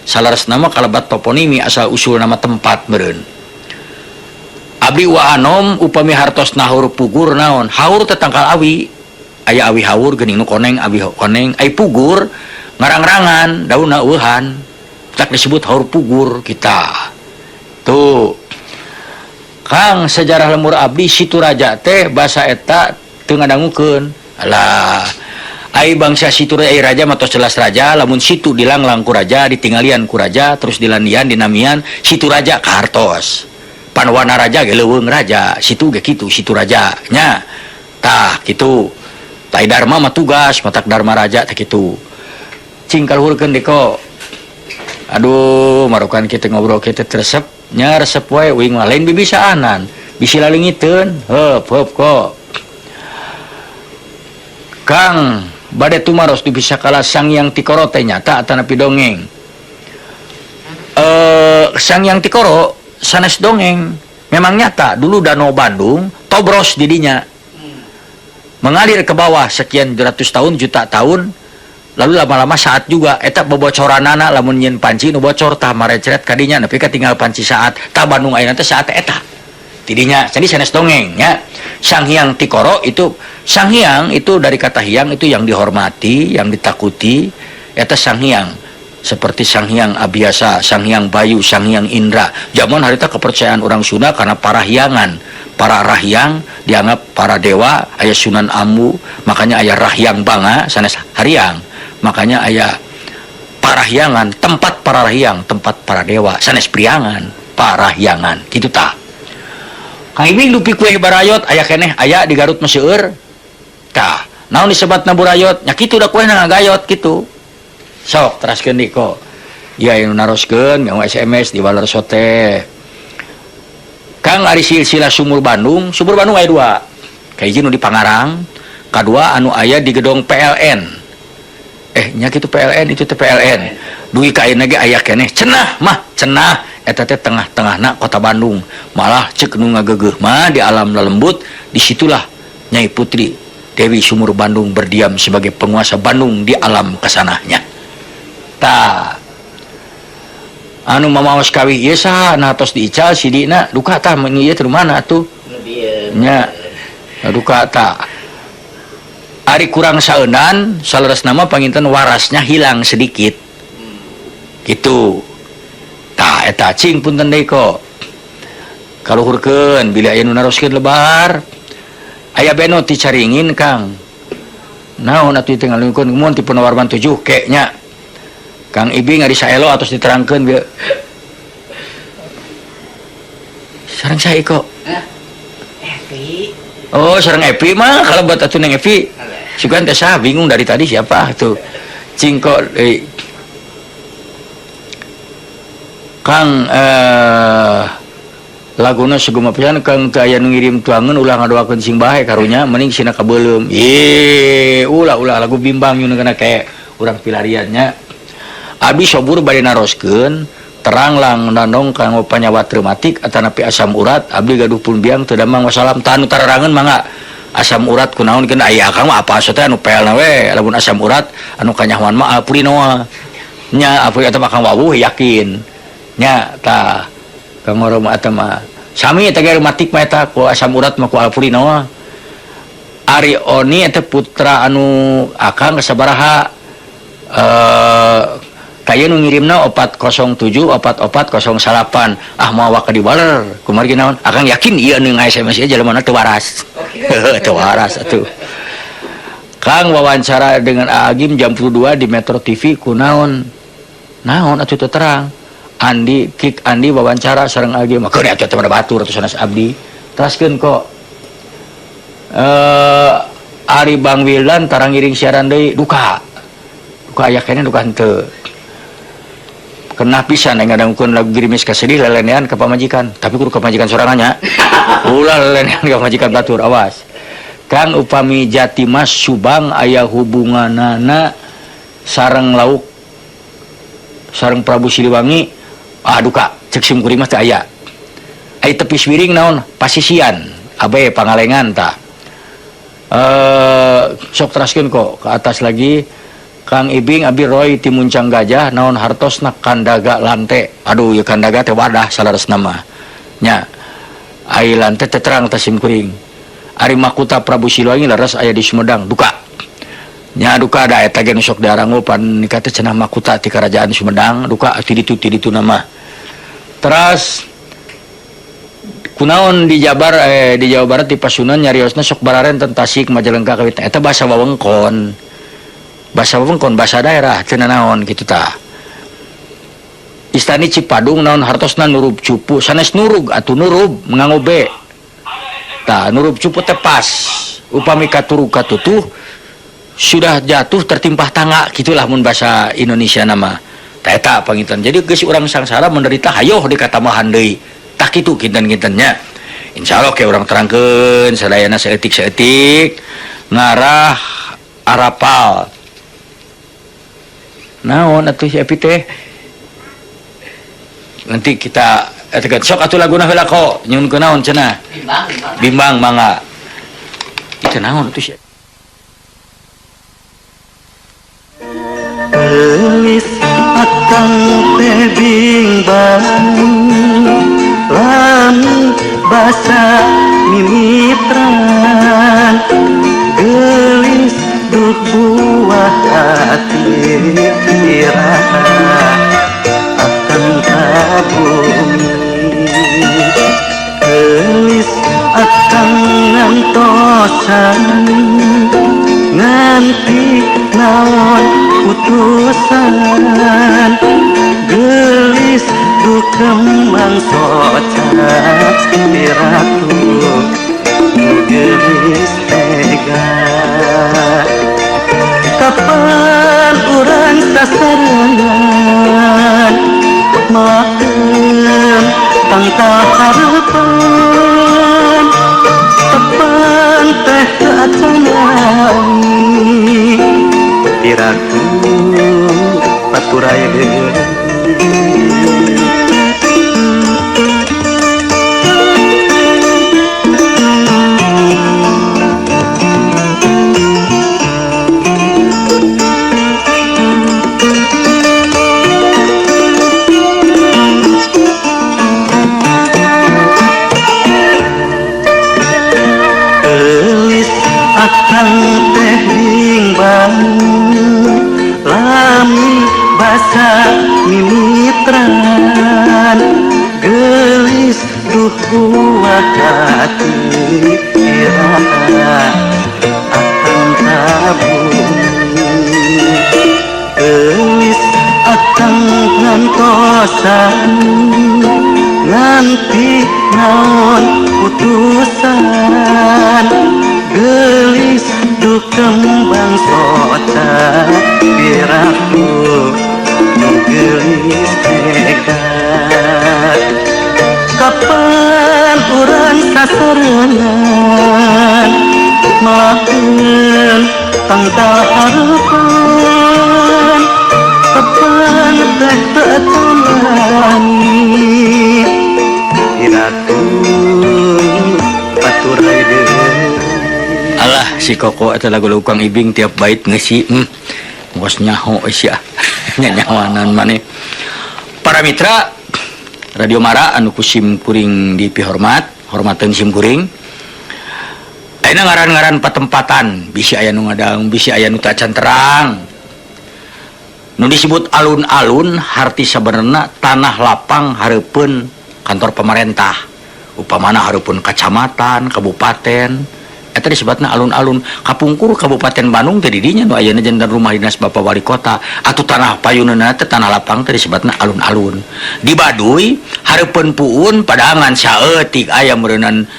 salaresna mah kalebat toponimi asal usul nama tempat meureun. Abdi wa anom upami hartos nahur pugur naon haur teh tangkal awi aya awi haur geuning nu koneng awi koneng ai pugur ngarang-rangan daunna eueuhan tak disebut haur pugur kita tuh. Kang sejarah lemur abdi situ raja teh basa eta teu ngadangukeun alah ai bangsa situ ai raja mah tos jelas raja lamun situ dilanglang ku raja ditinggalian ku raja terus dilandian dinamian situ raja kahartos panwana raja ge leuweung raja situ ge kitu situ raja nya tah kitu tai dharma mah tugas matak dharma raja teh kitu cing kaluhurkeun deko. Aduh marukan kita ngobrol kita resep nya resep wae uing mah lain bibisaanan bisi lalingiteun heup heup kok. Kang bade tumaros di bisa kalah Sang Hyang Tikoro teh nyata atanapi dongeng. Sang Hyang Tikoro sanes dongeng memang nyata dulu Danau Bandung tobros didinya mengalir ke bawah sekian ratus tahun juta tahun lalu lama-lama saat juga eta bobocoranana lamun nyeun panci nu bocor tah marecret kadinya nepi ka tinggal panci saat tah Bandung ayeuna teh saat eta tidinya jadi sanes dongeng nya. Sang Hyang Tikoro itu Sang Hyang itu dari kata hyang itu yang dihormati yang ditakuti eta Sang Hyang seperti Sang Hyang Abiasa, Sang Hyang Bayu, Sang Hyang Indra. Zaman harita kepercayaan orang Sunda karena para hyangan, para rahyang dianggap para dewa, aya Sunan Ambu, makanya aya Rahyang Banga sanes hariang. Makanya aya parahyangan, tempat para rahyang, tempat para dewa, sanes priangan, parahyangan. Kitu tah. Kang Ibing dupi kue barayot aya keneh aya di Garut mah seueur. Tah, naon disebatna burayot? Nya kitu da kuehna ngagayot kitu. Sok teraskeun deui kok. Ya anu naroskeun nganggo SMS di Waler Sote. Kang ari silsilah Sumur Bandung, Sumur Bandung aya dua. Kahiji nu di Pangarang, kadua anu aya di gedong PLN. Nya kitu PLN itu teh PLN. Dugi ka ayeuna ge aya keneh. Cenah mah, cenah eta teh tengah-tengahna kota Bandung. Malah ceuk nu ngageugeuh mah di alam lelembut, disitulah Nyai Putri Dewi Sumur Bandung berdiam sebagai penguasa Bandung di alam kesanahnya. Tah anu mamaos kawih ieu saha nah tos diical sidina duka tah mun ieu teh mana atuh nya duka tah ari kurang saeunan saleresna mah panginten warasnya hilang sedikit gitu tah eta cing punten deui kok kaluhurkeun bilih aya nu naroskeun lebar aya beno ti Caringin Kang naon atuh teh ngalungkeun mun ti Purnawarman 7 ke nya Kang Ibing ari saelo atos diterangkeun bieu. Sareng sae kok. Evi. Oh, sareng Evi mah kalau buat atuh Neng Evi. Sugan teh sah bingung dari tadi siapa tuh. Cingko Kang laguna seguma pisan Kang teu aya nu ngirim tuangeun ulah ngadoakeun sing bae karunya mending sina kabeuleum. Ye, ulah-ulah lagu bimbang nyun kana kayak urang pilariannya. Abi sobur bade naroskeun terang lang nandong kanggo panyawat reumatik atanapi asam urat abdi gaduh pun biang teu damang wasalam tah nu tararangeun mangga Asam urat kunaon keun aya akang mah apa teh anu pelna we lamun asam urat anu kanyahoan mah Alpurinoa nya Alpuri eta mah Kang Wawuh yakin nya tah Kang Oro mah eta mah sami eta ge reumatik mah eta ku asam urat mah ku Alpurinoa. Ari Oni eta putra anu akang sabaraha kaya nu ngirimna 407 4408 ah moal waka diwaler kumargi naon akang yakin ieu nu nga-SMS ieu jelema teu waras. Teu waras atuh. Kang wawancara dengan Agim jam 22 di Metro TV kunaon naon atuh teu terang. Andi Kik Andi wawancara sareng Agim mah keun atuh teh batur atuh sanes abdi teraskeun kok. Ari Bang Wildan tarang ngiring siaran deui duka duka aya keneh duka henteu. Kena pisan yang ngadangkeun lagu gerimis kasedih lelenean ka pamajikan tapi kudu ka pamajikan sorangannya ulah lelenean ka pamajikan batur awas. Kang upami Jatimas Subang aya hubunganana sareng lauk sareng Prabu Siliwangi ah duka cek sim kuring mah teu aya. Ai tepis wiring naon pasisian abe pangalengan tah. Sok teraskeun kok ke atas lagi. Kang Ibing abi Roy Timuncang Gajah naon hartosna kandaga lante aduh ieu kandaga teh wadah salaresna mah nya ai lante teh terang teh sim kuring. Ari Makuta Prabu Siliwangi leres aya di Sumedang duka nya duka da eta ge nu sok diarangu pan nikah teh cenah Makuta ti kerajaan Sumedang duka ti ditu ti ditu nama. Teras kunaon di Jabar di Jawa Barat di Pasunan nyariosna sok bararen Tasik Majalengka kawit eta bahasa wewengkon. Bahasa wewengkon bahasa daerah teu naon kitu tah. Istani Cipadung naon hartosna nurub cupu sanes nurug atuh nurub nganggo B. Tah nurub cupu teh pas upami katurug katutuh sudah jatuh tertimpah tangga gitulah mun bahasa Indonesia nama. Tah eta panginten. Jadi geus urang sangsara menderita hayoh dikatamahan deui. Tah kitu kinten-kintennya. Insyaallah ke urang terangkeun sadayana saeutik-saeutik ngarah arapal. Naon atuh si Epi teh? Nanti kita tekan sok atuh laguna heula kok nyuhunkeun naon cenah? Bimbang, bimbang. Bimbang mangga. Itu naon atuh si Gelis akang teh bimbang lami basa mimitran gelis duh buah hati iraha akan kabumi gelis akan ngantosan nganti naon putusan gelis duh kembang soca piratu gelis tega kapan urang sasarengan melakeun tangta harepan tepan teh acanani tiraku paturai deui. Akang teh bimbang lami basa mimitran gelis duh buah hati iraha akang kabumi gelis akang ngantosan nganti naon putusan gelis duh kembang soca piraku nu gelis tega kapan urang sasarengan melakeun tangta harepan tepan teh teu acan iraku paturai deui. Si Koko eta lagu-lagu Kang Ibing tiap bait ngeusi. Ngos nyaho sia. Nyanyawanan maneh. Para mitra Radio Mara anu ku sim kuring dipihormat, hormateun sim kuring. Ayeuna ngaran-ngaran patempatan, bisi aya nu ngadang, bisi aya nu tacan terang. Nu disebut alun-alun harti sabenerna tanah lapang hareupeun kantor pemerintah. Upamana hareupeun kacamatan, kabupaten, eta disebutna alun-alun. Kapungkur Kabupaten Bandung teh di dinya nu ayeuna janten rumah dinas Bapak Wali Kota. Atuh tanah payuneunna teh tanah lapang teh disebutna alun-alun. Di Baduy hareupeun puun padangan saeutik aya meureunnan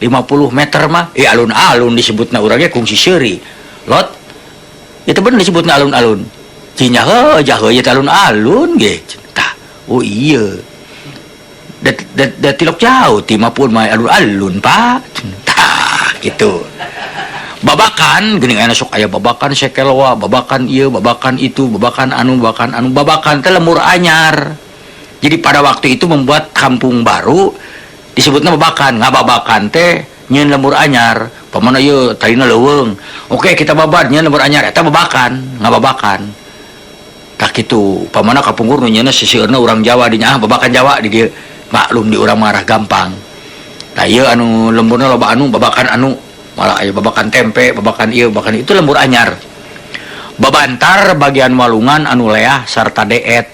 50 meter mah, alun-alun disebutna urang ge kungsi seuri. Lot itu bener disebutna alun-alun. Cinya heuh jahe ieu teh alun-alun ge. Tah, oh iya. Da tilok jauh ti mah pun mah alun-alun, Pak. Tah, gitu. Babakan geuning aya sok aya babakan sekelwa, babakan ieu, babakan itu, babakan anu, babakan anu, babakan teh lembur anyar. Jadi pada waktu itu membuat kampung baru disebutna babakan, ngababakan teh nyieun lembur anyar. Pamana ieu tadina leuweung. Oke, kita babad nyieun lembur anyar eta babakan, ngababakan. Tah kitu, pamana kapungkur nu nyieunna sisieurna urang Jawa di nya, babakan Jawa di dieu. Maklum di urang marah gampang. Tah ieu anu lemburna loba anu babakan anu, malah aya babakan tempe, babakan ieu, babakan itu lembur anyar. Babantar bagian walungan anu leah sarta deet.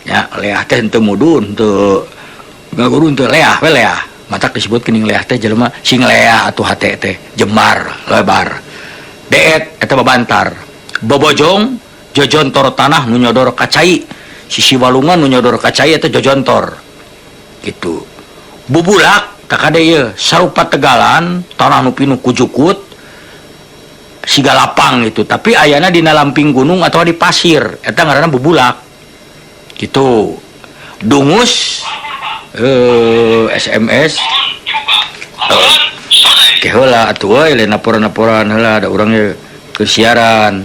Ya, leah teh henteu mudun, henteu ngagurun teu leah we leah. Matak disebut geuning leah teh jelema sing leah atuh hate teh jembar, lebar. Deet eta babantar. Bobojong jojontor tanah nu nyodor ka cai. Sisi walungan nu nyodor ka cai eta jojontor. Gitu. Bubulak kakade ieu sarupa tegalan tanah nu pinuh ku jukut siga lapang gitu, tapi ayana dina lamping gunung atau di pasir eta ngaranna bubulak. Gitu. Dungus SMS ke heula atuh euy lain laporan-laporan heula da urang ge keur siaran.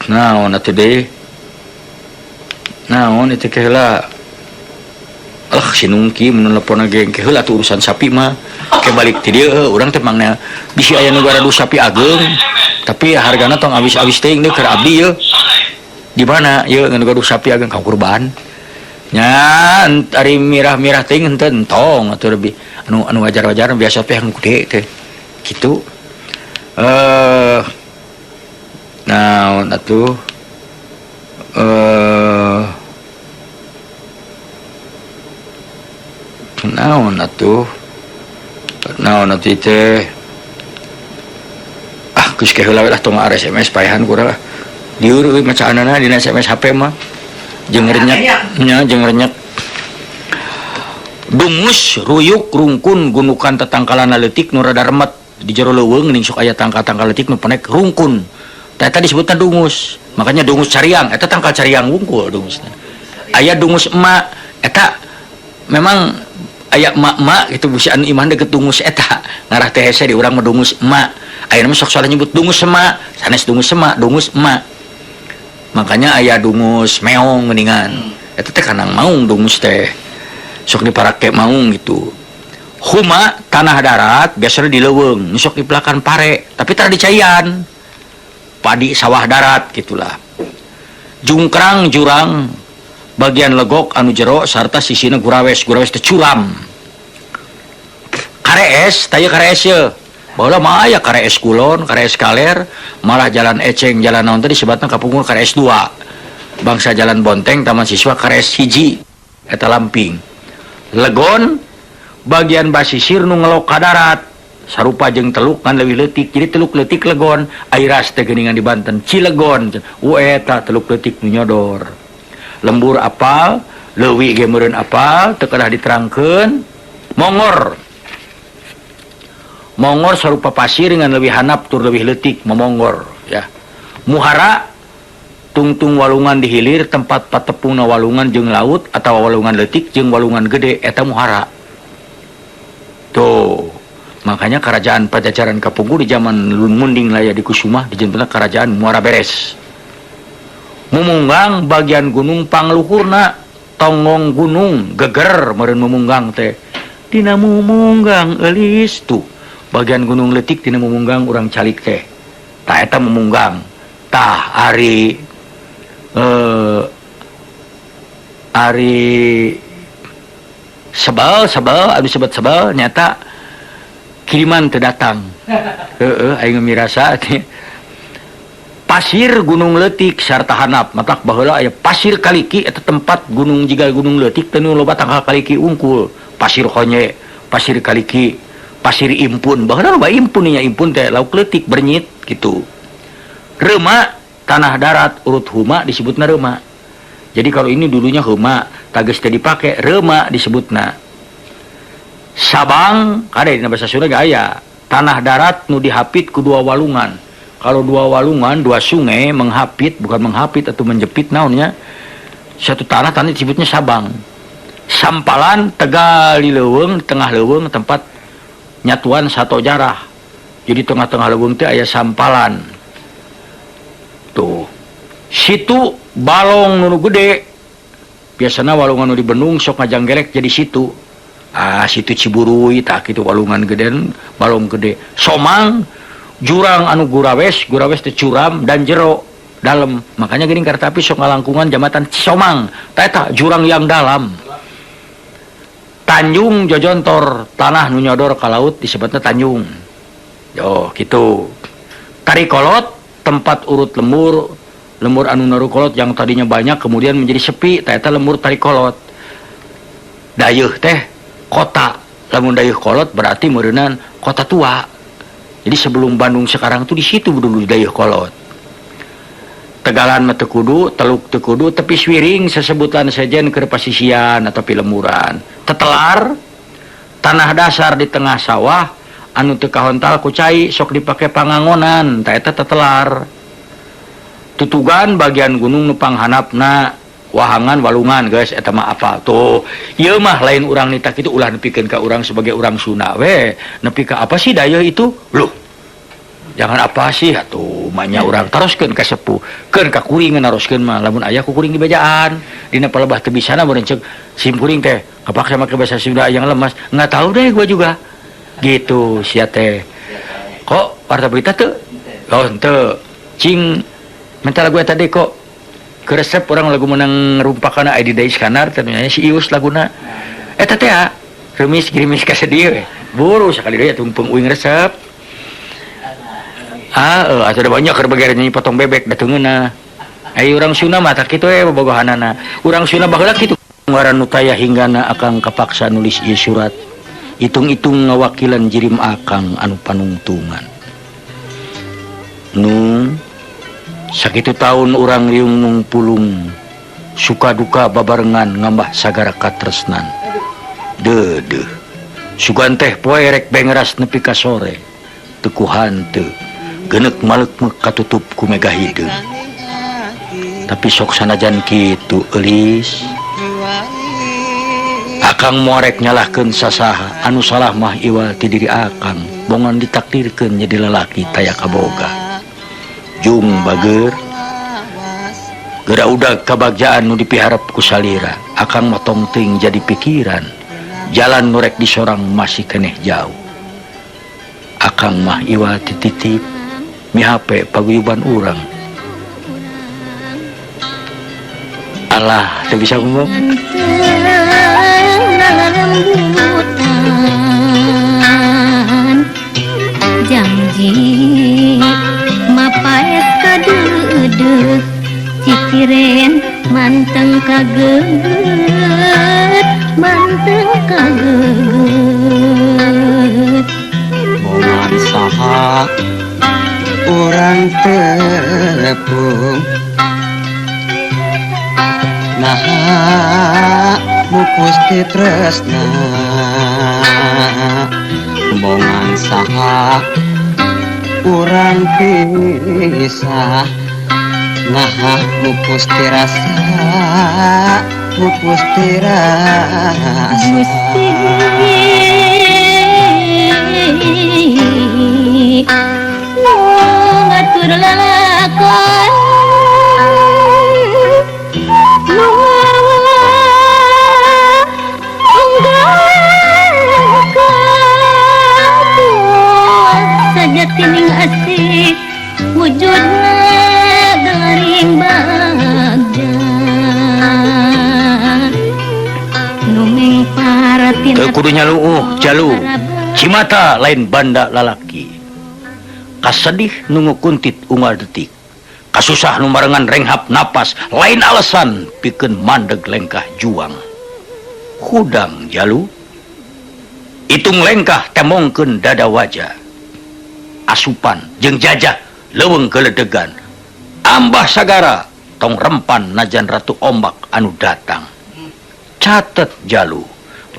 Naon atuh deui? Naon itu ke heula? Alah si Nungki mun telepon ge ke heula atuh urusan sapi mah. Ke balik ti dieu urang teh mangna bisi aya nu gaduh sapi ageung, tapi hargana tong awis-awis teuing deui keur abdi yeuh. Di mana yeuh nu gaduh sapi ageung ka kurban? Nya ari mirah-mirah teuing henteu entong atuh lebih anu wajar-wajar biasa teh anu gede teh. Kitu. Naon atuh? Naon atuh? Naon atuh teh? Ah, geus ke heula we lah tong SMS paehan kurang lah. Dieur euy macaanana dina SMS HP mah. Jeung renyek nya jeung renyek. Dungus, ruyuk, rungkun, gunukan tetangkalan leutik nu rada remet di jero leuweung geuning sok aya tangkal-tangkal leutik nu penek rungkun. Tah eta disebutna dungus. Makanya dungus cariang, eta tangkal cariang wungkul dungusna. Aya dungus emak, eta memang aya emak-emak gitu bisi anu imah deket dungus eta. Ngarah teh hese di urang mah dungus emak. Ayeuna mah sok salah nyebut dungus emak, sanes dungus emak, dungus emak. Makanya aya dungus meong geuningan. Eta teh kanang maung dungus teh. Sok diparake maung gitu. Huma tanah darat biasanya di leuweung, sok dipelakan pare, tapi tara dicaian. Padi sawah darat gitulah. Jungkrang jurang bagian legok anu jero sarta sisina gurawes, gurawes teh curam. Karees, taya karees ye. Baheula mah aya karees kulon, karees kaler, malah jalan eceng, jalan naon teh disebutna kapungkur karees 2. Bangsa jalan Bonteng, Taman Siswa karees 1 eta lamping. Legon bagian basisir nu ngelok ka darat sarupa jeung teluk ngan leuwih leutik, jadi teluk leutik legon, airas teh geuningan di Banten Cilegon, eta teluk leutik nu nyodor. Lembur apal, leuwi ge meureun apal, teu kedah diterangkeun. Mongor. Mongor sarupa pasir ngan leuwih handap tur leuwih leutik, momongor ya. Muhara tungtung walungan di hilir tempat patepungna walungan jeung laut atawa walungan leutik jeung walungan gede eta muhara. Tuh. Makanya kerajaan Pajajaran kapungkur di zaman Munding Laya di Kusumah dijentena kerajaan Muara Beres. Mumunggang bagian gunung pangluhurna tonggong gunung geger meureun mumunggang teh. Dina mumunggang eulis tuh bagian Gunung Leutik dina mumunggang urang calik teh tah eta mumunggang tah ari ari sebal sebal anu sebet sebal nyata kiriman teu datang heeh aing mirasa teh pasir Gunung Leutik sarta hanap matak baheula aya pasir kaliki eta tempat gunung jiga Gunung Leutik teh nu loba tangkal kaliki unggul pasir honye pasir kaliki pasir impun baheula loba impun nya impun teh lauk leutik bernyit gitu reuma tanah darat urut huma disebutna reuma. Jadi kalau ini dulunya huma tages teh dipake reuma disebutna. Sabang kade dina bahasa Sunda ge aya tanah darat nu dihapit ku dua walungan. Kalau dua walungan, dua sungai menghapit, bukan menghapit atau menjepit naonnya. Satu tanah tanah disebutnya sabang. Sampalan tegal di leuweung, tengah leuweung tempat nyatuan sato jarah. Jadi tengah-tengah leuweung teh aya sampalan. Tuh. Situ balong nu gede. Biasana walungan nu di bendung sok ngajanggelek jadi situ. Ah, situ Ciburuy tah kitu walungan gede, balong gede. Somang jurang anu gurawes, gurawes teh curam dan jero dalam. Makanya geuning kartapi sok ngalangkungan jambatan Cisomang. Tah eta jurang yang dalam. Tanjung Jojontor, tanah nu nyodor ka laut disebutna Tanjung. Yo, kitu. Tarikolot, tempat urut lemur, lemur anu narukolot yang tadinya banyak kemudian menjadi sepi, tah eta lemur Tarikolot. Dayeuh teh kota, lamun dayeuh kolot berarti meureunan kota tua. Jadi sebelum Bandung sekarang tuh di situ dulu di Dayeuh Kolot. Tegalan mah teu kudu, teluk teu kudu, tepi swiring sesebutan sejen keur pasisian atau pilemuran. Tetelar tanah dasar di tengah sawah anu teu kahontal ku cai sok dipake pangangonan, tah eta tetelar. Tutugan bagian gunung nu panghanapna wahangan walungan guys eta mah apa tuh ieu mah lain urang nita kitu ulah nepikeun ka urang sebagai urang Sunda we nepi ka apa sih dayeuh itu loh jangan apa sih atuh manya urang taroskeun ka sepuh keun ka kuring naroskeun mah lamun aya ku kuring dibejaan dina palebah teu bisana mun ceuk sim kuring teh kapaksa make bahasa Sunda yang lemas nggak tahu deh gua juga gitu sia teh kok warta berita teu oh henteu cing minta lagu eta deui kok keresep orang lagu menang rumpakana Edi Dais Kanar ternyata si Ius laguna eta teh remis gerimis ka sedih we buru sakali deui tumpeng uing resep ah atuh da banyak keur bagere nyanyi potong bebek da teu ngeunah ai urang Sunda mah tah kitu we bobogohanana urang Sunda baheula kitu ngaran nu taya hinggana akang kapaksa nulis ieu surat hitung-hitung ngawakilan jirim akang anu panungtungan nu sakitu tahun urang riung nung pulung suka duka babarengan ngambah sagara katresnan deudeuh sugan teh poe rek bengeras nepi ka sore teu ku hanteu geuneuk maleukmeuk katutup ku mega hideung tapi sok sanajan kitu eulis akang moarek nyalahkeun sasaha anu salah mah iwal ti diri akang bongan ditakdirkeun jadi lalaki taya kaboga jung bager geura udag kabagjaan nu dipiharep ku salira akang mah tong teuing jadi pikiran jalan nu rek disorang masih keneh jauh akang mah iwal tititip mihape paguyuban urang alah teu bisa ngomong janji mapaes kadeudeuh ciciren manteng kageut manteng kageut bongan saha urang tepung naha mupus ti tresna bongan saha urang pisah naha mupus ti rasa mupus ti rasa Gusti nu ngatur lalakon nu Sining asih wujudna garing bagja numeng paratina. Teu kudu nyaluuh jalu cimata lain banda lalaki kasedih nungu kuntit unggal detik kasusah nu marengan renghap napas lain alasan pikeun mandeg lengkah juang hudang jalu hitung lengkah temongkeun dada wajah asupan jeung jajah leuweung geledegan ambah sagara tong rempan najan ratu ombak anu datang catet jalu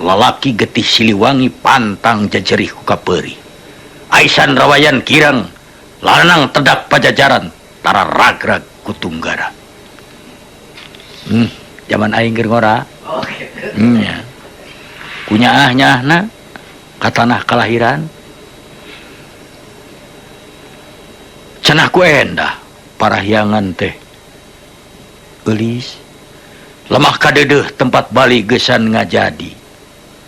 lalaki getih Siliwangi pantang jejerih ku kapeurih aisan rawayan kirang lanang tedak pajajaran tara ragrag ku tunggara. Zaman aing keur ngora. Oh gitu. Nya. Kunyaah nyaahna ka tanah kalahiran. Cenah ku endah parahyangan teh. Geulis lemah kadeudeeh tempat bali geusan ngajadi.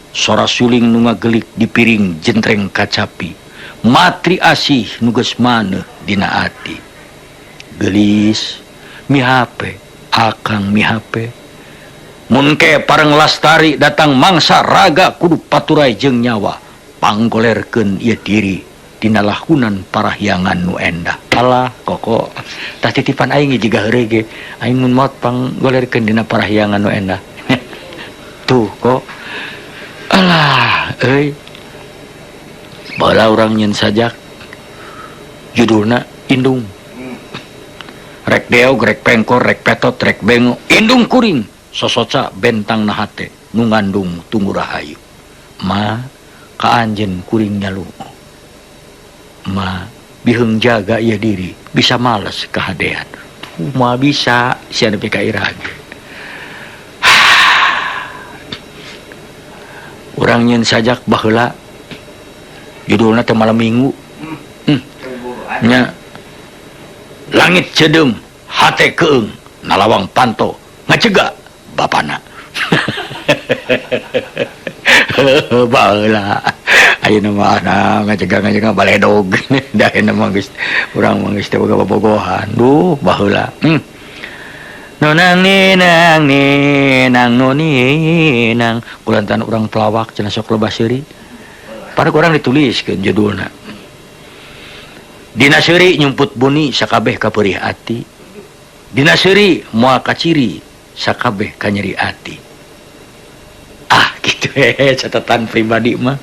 Sora suling nu ngagelik di piring jentreng kacapi. Matri asih nu geus maneuh dina ati. Geulis mihape akang mihape. Mun ke pareng lastari datang mangsa raga kudu paturai jeung nyawa panggolerkeun ieu diri dina lahunan parahyangan nu endah. Alah koko tah titipan aing jiga heureuy ge aing mun maot panggolerkeun dina parahyangan nu endah. Tuh kok alah euy bala urang nyeun sajak judulna Indung. Rek deog rek pengkor rek petot rek bengo indung kuring sosoca bentang nahate nu ngandung tunggu rahayu ma ka anjeun kuring nyaluh ma biheung jaga ieu diri bisa males kahadean ma bisa sia nepi ka iraha. Urang nyeun sajak baheula judulna teh malam minggu. Nya langit cedem hate keung nalawang panto ngacega bapana. Baheula ayeuna mah ana ngacega-ngacega baledog da ayeuna mah geus urang mah geus teu boga bobogohan. Duh baheula. Nonang ninang ninang noninang kulantan urang pelawak cenah sok loba seuri. Pada kurang dituliskeun judulna. Dina seuri nyumput buni sakabeh kapeurih ati. Dina seuri moal kaciri sakabeh kanyeri ati. Ah gitu catatan pribadi mah.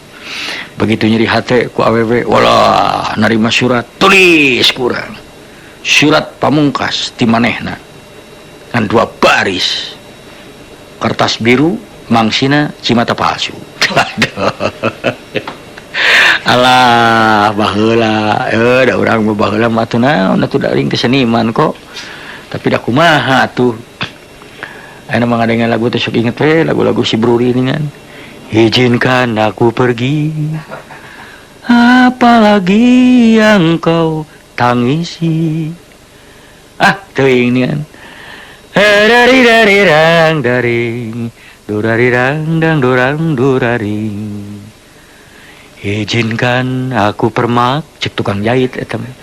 Begitu nyeri hate ku awewe walah narima surat tulis kurang. Surat pamungkas ti manehna. Ngan 2 baris. Kertas biru mangsina cimata palsu. Alah baheula da urang mah baheula mah atuh naon atuh da ring keseniman kok. Tapi da kumaha atuh. Ayeuna mah ngadengeun lagu teh sok inget we lagu-lagu si Bruri ini kan. Izinkan aku pergi, apalagi yang kau tangisi. Ah teuing ni kan. Dari dari rang daring durari rang dang durang duraring. Izinkan aku permak cek tukang jahit eta mah.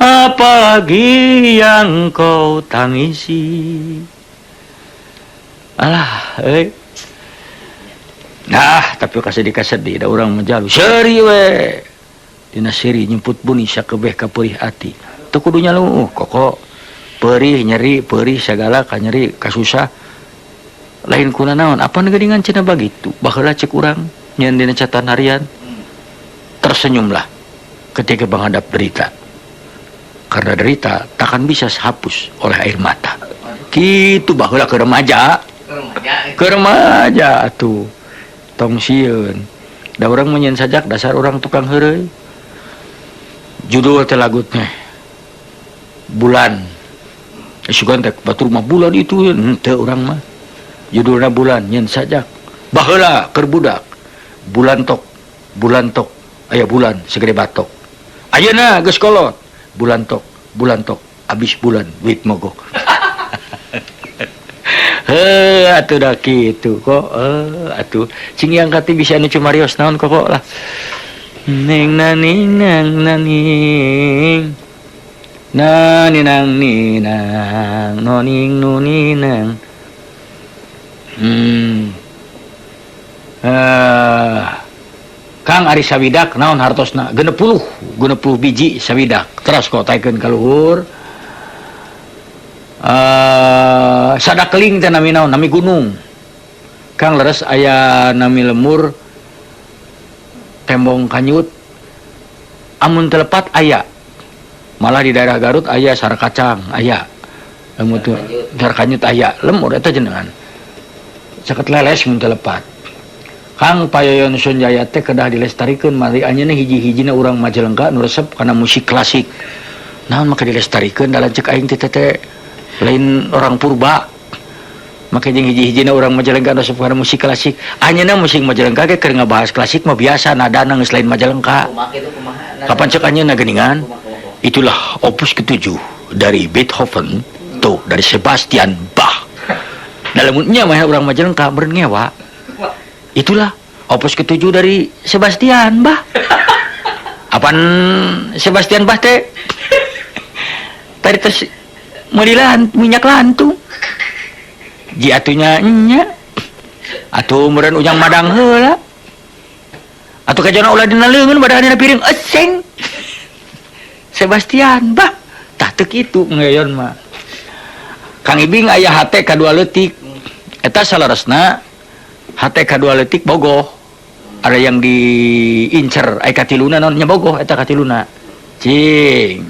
Apalagi yang kau tangisi. Alah euy. Nah, tapi kasedih-kasedih da urang mah jalu seuri we. Dina seuri nyumput buni sakebeh kapeurih ati. Teu kudu nyaluuh koko. Perih nyeri, perih sagala kanyeri kasusah. Lain kuna naon, apa geuningan cenah bagitu. Baheula cek urang nyeun dina catatan harian. Tersenyumlah ketika menghadap derita. Karena derita takkan bisa dihapus oleh air mata. Kitu baheula ke remaja. Ke remaja atuh. Tong sieun. Da urang menyeun sajak dasar urang tukang heureuy. Judul teh lagu teh Bulan. Sugan teh batur mah bulan itu henteu urang mah. Judulna Bulan nyeun sajak. Baheula keur budak. Bulan tok aya bulan segede batok. Ayeuna geus kolot. Bulan tok abis bulan duit mogok. Heuh atuh da kitu kok. Atuh cing yang kati bisa anu cumarios naon kok lah. Ning naning nang naning naninang ninang noning nuninang. Kang ari sawidak naon hartosna 60 biji sawidak teras kok taikeun ka luhur. Sadakeling teh nami naon nami gunung. Kang leres aya nami lemur tembong kanyut amun telepat aya. Malah di daerah Garut aya sarkacang aya. Lemur teu sarkanyut aya lemur eta jenengan. Caket leles mun telepat. Kang Payoyon Sunjaya teh kedah dilestarikeun mari anjeunna hiji-hijina urang Majalengka nu resep kana musik klasik. Naon maka dilestarikeun da lanceuk aing teh teh lain orang purba. Maka jeung hiji-hijina urang Majalengka nu resep kana musik klasik. Anjeunna musik Majalengka ge keur ngabahas klasik mah biasa nadana geus lain Majalengka. Kapan ceuk anjeunna geuningan? Itulah opus ke-7 dari Beethoven tuh dari Sebastian Bach. Dalamnya mah urang Majalengka meureun ngewa. Itulah opus ke-7 dari Sebastian Bach. Apan Sebastian Bach teh? Tadi tes meuli minyak lantung. Ji atunya nya. Atuh meureun ujang madang heula. Atuh kajana ulah dina leungeun badana dina piring eseng. Sebastian Bach. Tah teu kitu ngeyon mah. Kang Ibing aya hate kadua leutik. Eta saleresna hate kadua leutik bogoh. Ada yang diincer ai katiluna naon nya bogoh eta katiluna. Cing.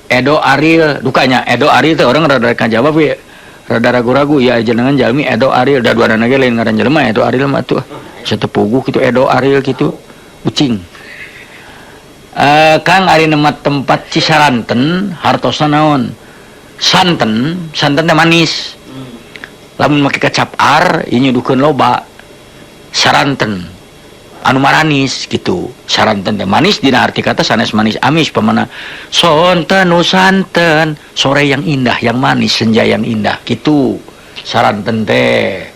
Edo Ariel dukanya Edo Ariel teh orang rada jawab we. Rada ragu-ragu ya jenengan jalmi Edo Ariel da duanana ge lain ngaran jelema Edo Ariel mah tuh. Satepuguh kitu Edo Ariel kitu ucing. Kang ari nemat tempat Cisaranten hartosna naon? Santen, santen teh manis. Lamun make kecap ar ieu nyuduhkeun loba. Saranten anu maranis gitu. Saranten teh manis dina arti kata sanes manis amis pamana sonten nu santen sore yang indah yang manis senja yang indah gitu. Saranten teh.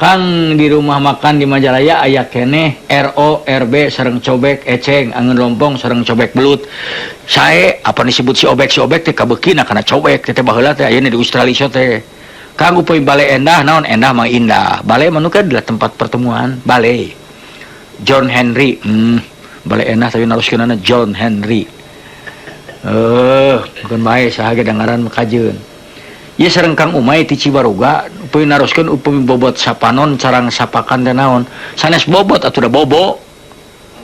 Kang di rumah makan di Majalaya aya keneh RO RB sareng cobek eceng angeun lompong sareng cobek belut. Sae apa disebut si obek teh kabeukina kana cobek teh baheula teh ayeuna di Australia teh. Kang upami bale endah naon endah mah indah. Bale mah nu adalah tempat pertemuan bale. John Henry bale endah tapi naroskeunana John Henry. Bukan bae saha ge dangaran mah kajeun. Ieu sareng Kang Umay ti Cibaruga upami naroskeun upami bobot sapanon carang sapakan teh naon. Sanes bobot atuh da bobo.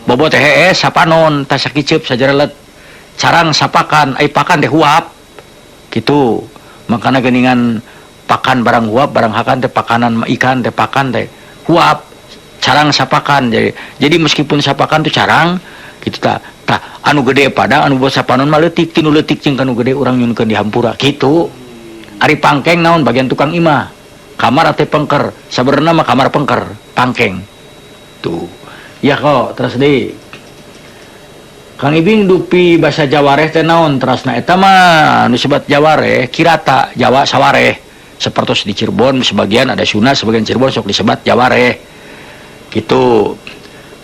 Bobo teh hees sapanon tah sakiceup sajarelet. Carang sapakan ai pakan teh huap. Kitu. Makana geuningan pakan barang huap barang hakan teh pakanan ikan teh pakan teh huap carang sapakan. Jadi meskipun sapakan tuh carang kitu tah tah anu gede pada anu bobot sapanon mah leutik tinu leutik jeung kanu gede urang nyunkeun di hampura kitu. Ari pangkeng naon bagian tukang imah kamar atau pengker sabenerna mah kamar pengker pangkeng tuh ya kok terus deui Kang Ibing dupi bahasa Jawareh teh naon terasna eta mah nu disebat Jawareh kirata Jawa sawareh sepertos di Cirebon sebagian ada Sunda sebagian Cirebon sok disebat Jawareh gitu.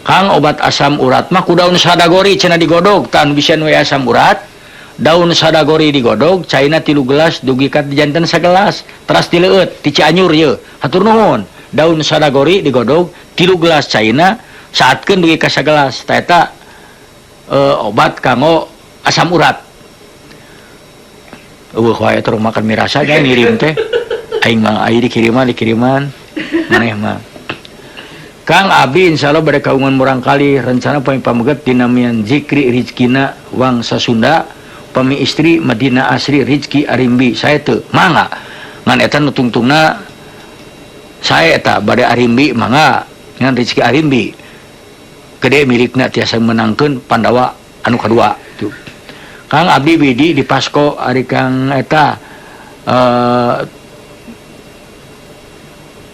Kang obat asam urat mah ku daun sadagori cenah digodog tah anu bisian we asam urat daun sadagori digodog caina 3 gelas dugi ka janten sagelas teras dileueut ti Cianjur ye hatur nuhun daun sadagori digodog 3 gelas caina saatkeun dugi ka sagelas ta eta obat kanggo asam urat. Eueuh wae terus makan mirasa nya ngirim teh aing mah aya dikiriman maneh mah. Kang Abi insyaallah bade kaungan murang kali rencana pami pameget dinamian Zikri Rizkina Wangsa Sunda pami istri Madina Asri Rizki Arimbi saya teu mangga ngan eta nu tungtungna saya eta bade Arimbi mangga ngan Rizki Arimbi gede milikna tiasa menangkeun Pandawa anu kadua tuh. Kang Abi Widi di Pasko ari Kang eta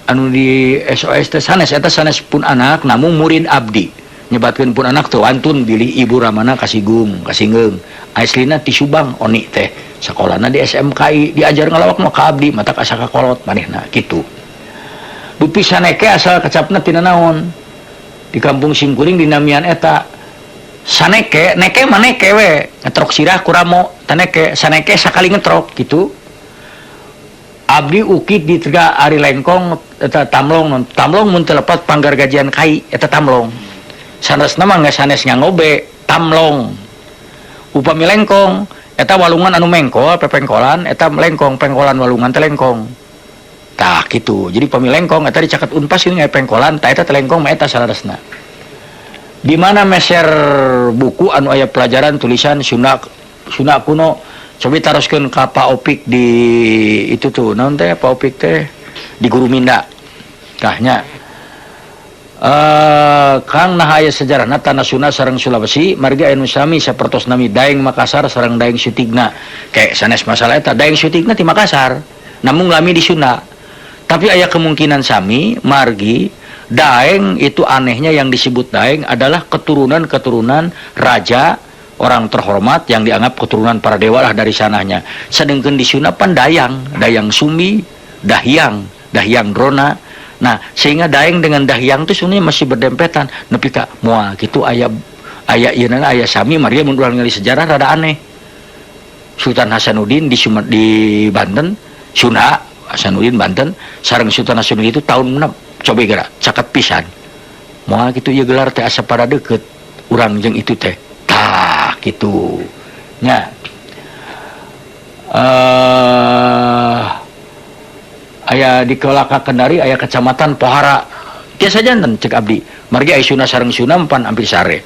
anu di SOS teh sanes eta sanes pun anak namun murid abdi Nyebatkeun pun anak teu wantun bilih ibu ramana kasigung kasingeung. Aslina ti Subang Oni teh. Sakolana di SMKI diajar ngalawak mah ka abdi matak asa kakolot manehna kitu. Dupi Saneke asal kecapna tina naon? Di kampung simkuring dinamian eta Saneke, neke mah neke we, ngetrok sirah kuramo, taneke, saneke sakali ngetrok gitu. Abdi ukit di tega ari lengkong eta tamlong, tamlong mun teu lepat panggar gajian kai eta tamlong. Sanesna mah geus sanes ngangobe, tamlong. Upami lengkong eta walungan anu mengkol, pepengkolan eta lengkong, pengkolan walungan teh lengkong. Tah kitu. Jadi pami lengkong eta dicaket Unpas ini pengkolan, tah eta teh lengkong mah eta saleresna. Di mana meser buku anu aya pelajaran tulisan Sunda Sunda kuno cobi taroskeun ka Pak Opik di itu tuh naon teh Pak Opik teh di Guru Minda tah nya. Kang nah aya sejarahna tanah Sunda sareng Sulawesi margi aya nu sami sapertos nami Daeng Makassar sareng Daeng Sutigna. Kayak sanes masalah eta Daeng Sutigna ti Makassar namung lami di Sunda. Tapi aya kemungkinan sami margi Daeng itu anehnya yang disebut Daeng adalah keturunan-keturunan raja orang terhormat yang dianggap keturunan para dewa lah dari sananya. Sedangkan di Sunda pan Dayang, Dayang Sumi, Dahyang, Dahyang Drona. Nah, sehingga Daeng dengan Dahyang itu sebenarnya masih berdempetan. Nepi ka moal kitu aya aya ieu aya sami margi mun urang ningali sejarah rada aneh. Sultan Hasanuddin di Banten, Sunda Hasanuddin Banten sareng Sultan Hasanuddin itu tahun 6 coba gerak caket pisan. Moal kitu ieu gelar teh asa pada deket urang jeung itu teh. Tah kitu nya. Aya di Kolaka Kendari aya kecamatan Pohara. Tiasa janten cek abdi. Margi aya Sunda sareng Sunda pan hampir sare.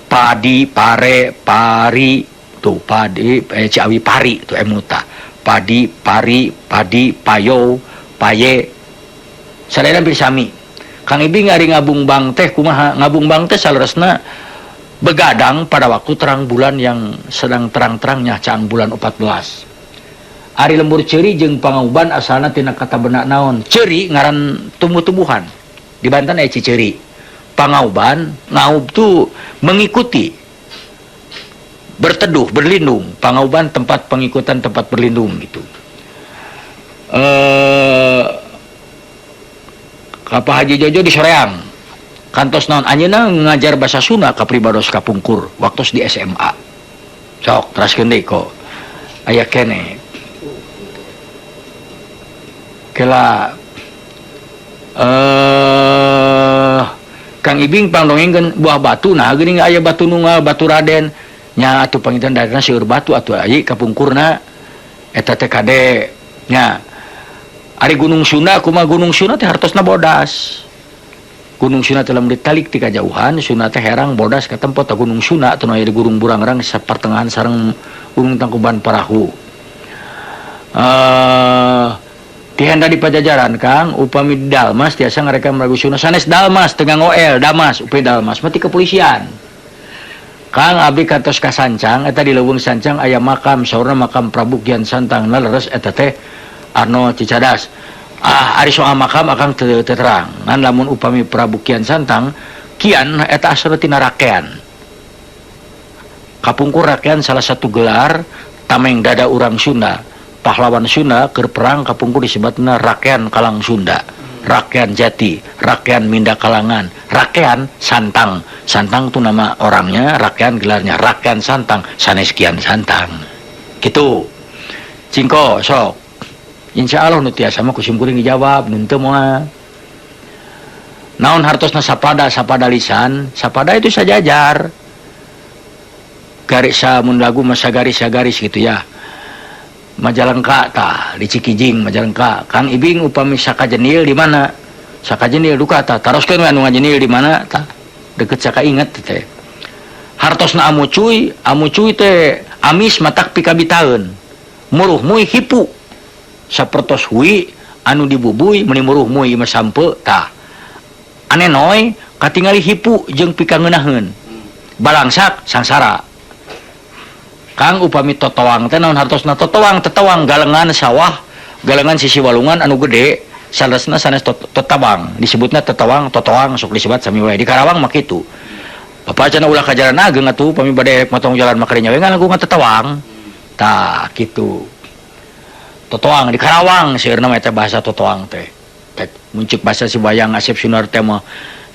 Padi, pare, pari, tuh padi, Ciawi pari tuh emuta. Padi, pari, padi, payo, paye. Sadaya hampir sami. Kang Ibing ari ngabung bang teh kumaha? Ngabung bang teh saleresna begadang pada waktu terang bulan yang sedang terang-terangnya caang bulan 14. Ari lembur ceuri jeung pangauban asalna tina kata benda naon? Ceuri ngaran tumbuh-tumbuhan. Di Banten aya ciceri. Pangauban, ngaub tuh mengikuti, berteduh, berlindung. Pangauban tempat pengikutan, tempat berlindung gitu. Ka Pak Haji Jojo di Soreang. Kantos naon anjeunna ngajar bahasa Sunda ka pribados kapungkur waktu di SMA. Sok teraskeun deui kok. Aya kene. Kela Kang Ibing pangdongengkeun buah batu nah geuning aya batu nunggal batu Raden nya atuh panginten darina seueur batu atuh aya kapungkurna eta teh kade nya. Ari Gunung Sunda kumaha Gunung Sunda teh hartosna bodas. Gunung Sunda teh lamun ditalik ti kajauhan Sunda teh herang bodas ka tempat Gunung Sunda teh aya di Gunung Burangrang sapertengahan sareng Gunung Tangkuban Parahu. Tihanda di Pajajaran Kang upami Dalmas tiasa ngarekam lagu Sunda sanes Dalmas teu nganggo L Damas upami Dalmas mah ti kepolisian. Kang abdi kantos ka Sancang eta di leuweung Sancang aya makam saurna makam Prabu Kian Santang na leres eta teh Arno Cicadas. Ah ari soal makam akang teu terang ngan lamun upami Prabu Kian Santang Kian eta asalna tina rakean. Kapungkur rakean salah satu gelar tameng dada urang Sunda. Pahlawan Sunda keur perang kapungkur disebutna rakean Kalang Sunda, rakean Jati, rakean Minda Kalangan, rakean Santang. Santang itu nama orangnya, rakean gelarnya, rakean Santang, sanes Kian Santang. Gitu. Cingko sok. Insya Allah nu tiasa mah ku simkuring dijawab, nu teu moal. Naon hartosna sapada, sapada lisan, sapada itu sajajar. Garis samun lagu masa garis garis gitu ya. Majalengka tah di Cikijing Majalengka. Kang Ibing upami Sakajenil di mana? Sakajenil duka tah taroskeun we anu ngajenil di mana tah? Deket Saka inget teh. Hartosna amucuy, amucuy teh amis matak pikabitaeun. Muruh muy hipu. Sapertos hui anu dibubuy meuni muruh muy mah sampe tah. Anenoy katingali hipu jeung pikangeunaheun. Balangsak sangsara. Kang upami totoang teh naon hartosna totoang tetawang galengan sawah galengan sisi walungan anu gede saleresna sanes totabang disebutna tetawang totoang sok disebut sami wae di Karawang mah kitu. Bapak cenah ulah ka jalan ageng atuh pami bade rek motong jalan mah kadinya we ngalangkungan tetawang. Tah kitu. Totoang di Karawang seueurna mah eta bahasa totoang teh. Mun ceuk bahasa si Bayang Asep Sunar teh mah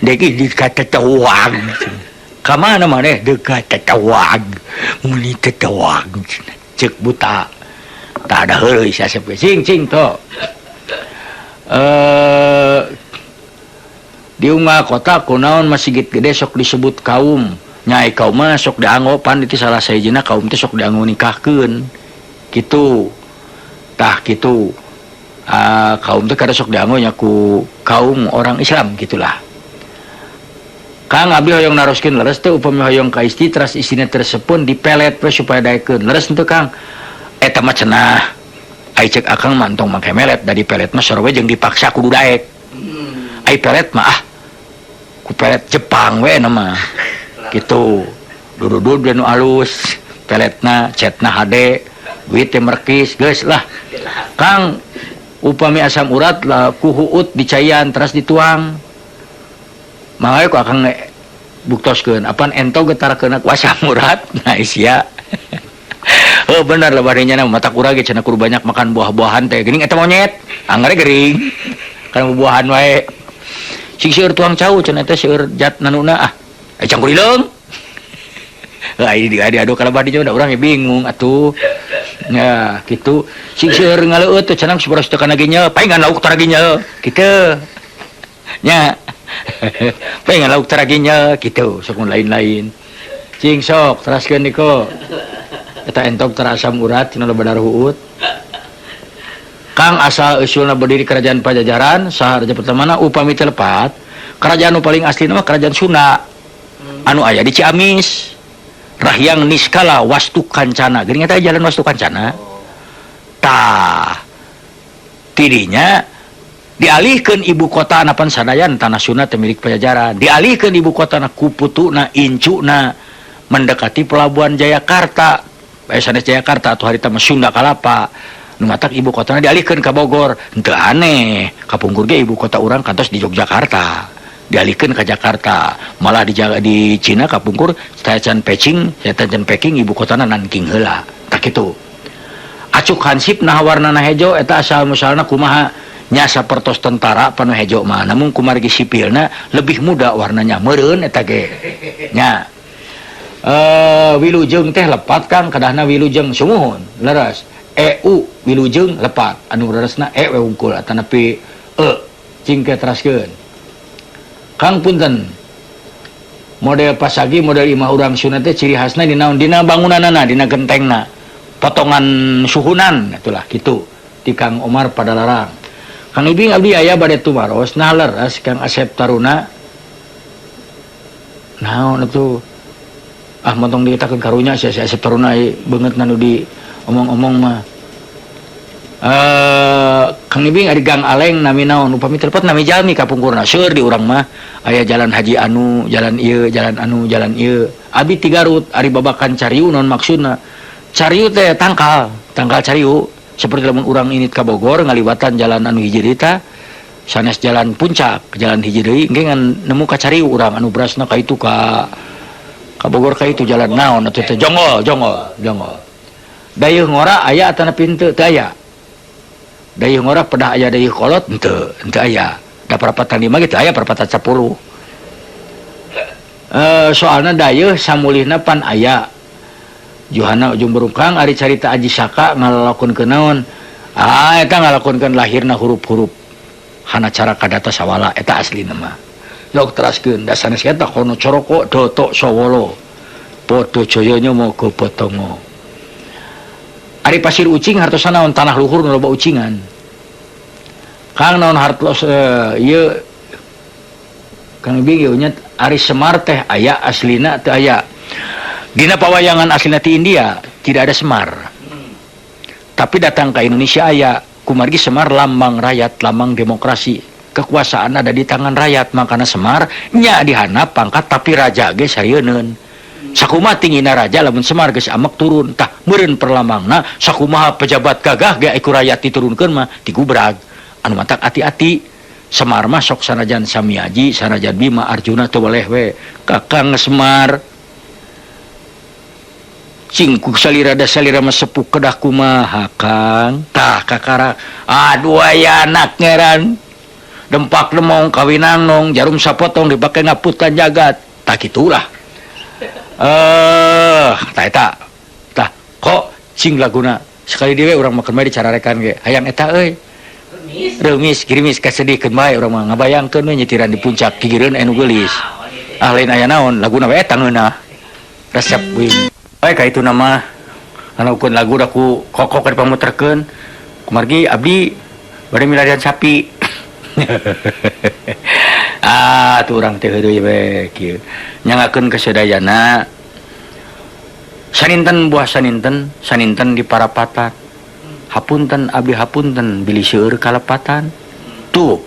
deuk di katetawang. Ka mana maneh deuk katetawang. Meuni tetawang ceuk buta. Tah ada heureuy si Asep ge cing cing to. Di unggal kota kunaon masigit gede sok disebut kaum. Nyai kaum mah sok dianggo pan itu salah sahijina kaum teh sok dianggo nikahkeun. Kitu. Tah kitu. Kaum teh kada sok dianggo nya ku kaum orang Islam gitulah. Kang abdi hoyong naroskeun leres teh upami hoyong ka istri teras istrina tersepun dipelet we supaya daekeun. Leres henteu Kang? Eta mah cenah. Ai ceuk akang mah entong make melet da dipelet mah sarua jeung dipaksa kudu daek. Ai pelet mah ah ku pelet Jepang we na mah. Kitu. Dududud nu alus, peletna cetna hade, duit teh merkis geus lah. Kang upami asam urat lah ku huut dicaian teras dituang. Mangga ku akang buktoskeun apan entog getarakeun ku asam urat nah sia. Oh bener lah badenya na mata kurang ge cenah kudu banyak makan buah-buahan teh geuning eta monyet anggar gering kana buah-buahan wae. Sing seueur tuang cau cenah teh seueur jat nanuna ah cangkurileng. Heuh ai diadu kana badinya da urang ge bingung atuh. Ya kitu sing seueur ngaleueut teh cenah saboros teu kana ginjal paingan lauk tara ginjal kitu. Nya paingan lauk tara ginjal kitu sok lain-lain. Cing sok teraskeun niko. Eta entog tara asam urat cenah loba darah huut. Kang asal usulna berdiri kerajaan Pajajaran saha raja pertamana upami teu lepat kerajaan nu paling asli mah kerajaan Sunda anu aya di Ciamis. Rahyang Niskala Wastu Kancana geuning eta jalan Wastu Kancana. Tah tidinya dialihkeun ibu kota anapan sadayan tanah Sunda teh milik Pajajaran dialihkeun ibu kotana ku putuna incuna mendekati pelabuhan Jayakarta. Sanes Jayakarta atau harita mah Sunda Kalapa nu matak ibu kotana dialihkeun ka Bogor. Henteu aneh kapungkur ge ibu kota urang kantos di Yogyakarta dialihkeun ka Jakarta malah di Cina kapungkur Taichan Peking Taichan Peking ibu kotana Nanking heula tah kitu. Acuk hansip nah warnana hejo eta asal musalna kumaha nya sapertos tentara panu hejo mah namun kumargi sipilna lebih muda warnanya meureun eta ge nya. Wilujeng teh lepat Kang kadahna wilujeng sumuhun leres EU wilujeng lepat anu leresna e we wungkul atanapi e cing ke teraskeun. Kang punten model pasagi model imah urang Sunda teh ciri khasna dina naon dina bangunanana dina gentengna potongan suhunan itulah kitu ti Kang Omar Padalarang. Kang Ibing abdi aya bade tumaros nah leres Kang Asep Taruna naon atuh ah montong ditakeun karunya sia si Asep Taruna beungeut nu di omong-omong mah. Kang Ibing ari Gang Aleng nami naon upami telepon nami jalmi kapungkurna seueur di urang mah aya jalan Haji anu jalan ieu jalan anu jalan ieu abi ti Garut ari babakan cariu naon maksudna cariu teh tangkal tangkal cariu seperti lamun urang init ka Bogor ngaliwatan jalan anu hiji deui tah sanes jalan puncak jalan hiji deui engke ngan nemu ka cariu urang anu berasna ka itu ka Bogor ka itu jalan naon atuh teh jonggol jonggol jonggol dayeuh ngora aya atana pintu teu aya dayeuh ngora pedah aya dayeuh kolot henteu henteu aya da perapatan 5 ge teu aya perapatan 10 soalna dayeuh samulihna pan aya Johana Ujung Berungkang ari carita Aji Saka ngalakonkeun naon ah eta ngalakonkeun lahirna huruf-huruf hana cara kadata sawala eta aslina mah lok teraskeun da sanes eta kono coroko dotok sawala padha jayanya moga botongo ari pasir ucing hartosna naon tanah luhur nu loba ucingan Kang naon hartos ieu Kang Ibing ieu nya ari Semar teh aya aslina teu aya dina pawayangan aslina ti India tidak ada Semar tapi datang ke Indonesia aya kumargi Semar lambang rakyat lambang demokrasi kekuasaan ada di tangan rakyat makana Semar nya dihanap pangkat tapi raja ge sarieun sakumaha tingina raja lamun Semar geus amek turun tah meureun perlambangna sakumaha pejabat gagah ge ku rakyat diturunkeun mah digubrag anu matak ati-ati Semar mah sok sanajan Samiaji sanajan Bima Arjuna teu weleh we Kakang Semar cingku salira da salira mah sepuh kedah kumaha Kang tah kakara aduh aya anak ngeran dempak demong kawinangnong jarum sapotong dipake ngaputan jagat tah kitulah tah eta tah kok cing laguna sekali dewe urang mah keur bae dicararekan ge hayang eta euy reumis girimis kasedihkeun bae urang mah ngabayangkeun we nyitiran di puncak gigireun anu geulis ah lain aya naon laguna we eta ngeunah resep we bae ka itu nama anu lagu da ku kokok dipamuterkeun kumargi abdi bade milarian sapi. Ah tuh urang teh heureui we kieu nyangakeun kasadayana saninten buah saninten saninten di parapatan hapunten abdi hapunten bilih seueur kalepatan tuh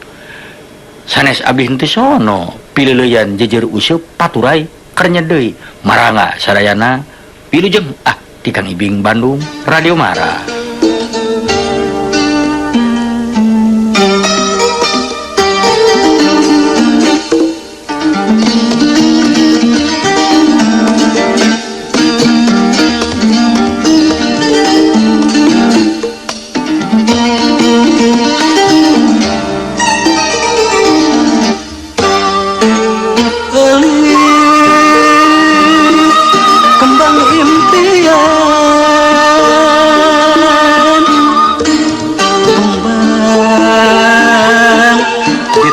sanes abdi henteu sono pileuleyan jejer useup paturai kernya deui marangga sadayana wilujeng ah ti Kang Ibing Bandung Radio Mara.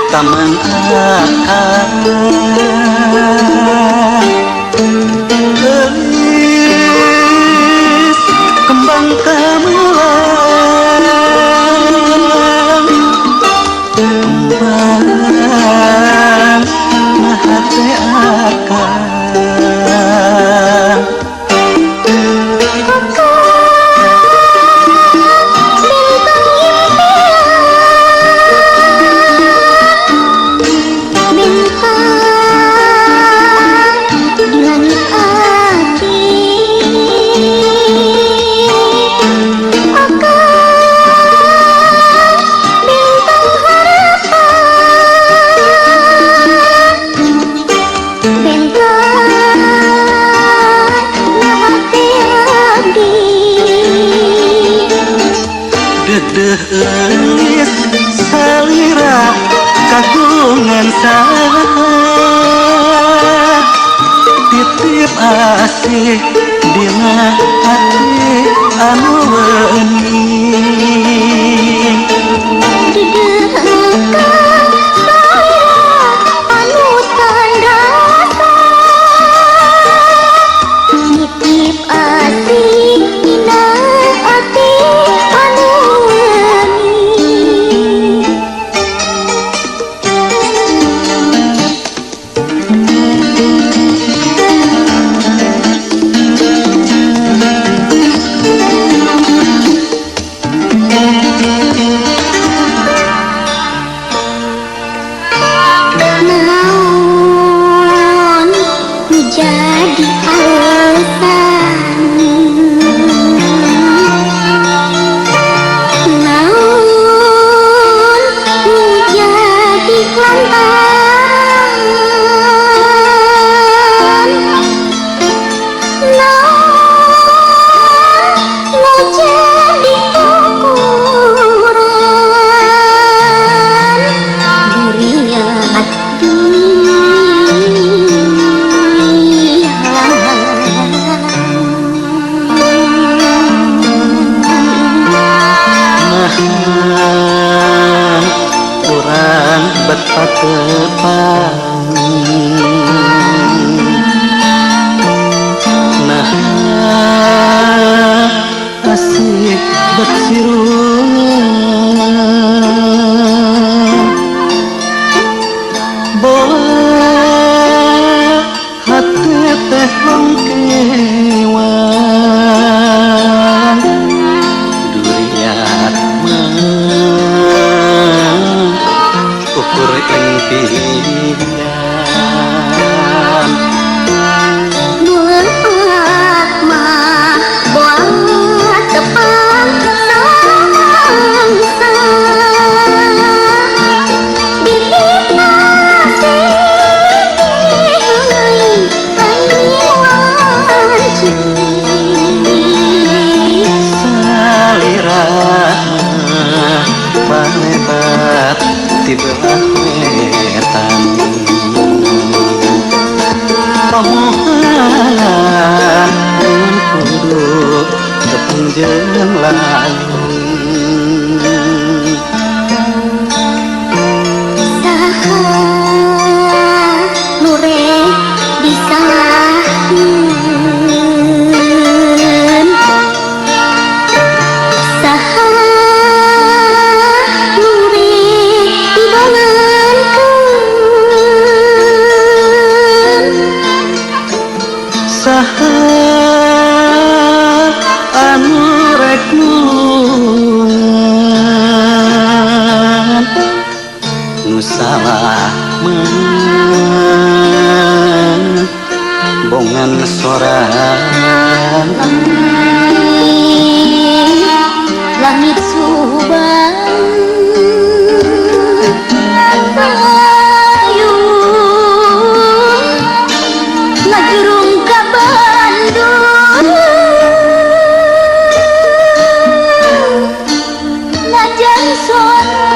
Taman akal gelis kembang kamelang kembang mahate akal. Dedeh salira kagungan saha titip asih dina hati anu wening dedeh salira anu tandasa titip asih dina hati anu. Buat mah buat tepang. layung. Saha nu rek disalahkeun, saha nu rek dibeungeunkeun, Saha anu rek nulungan, nu salah mah bongan sorangan. Langit Subang layung ngajurung ka Bandung, najan sora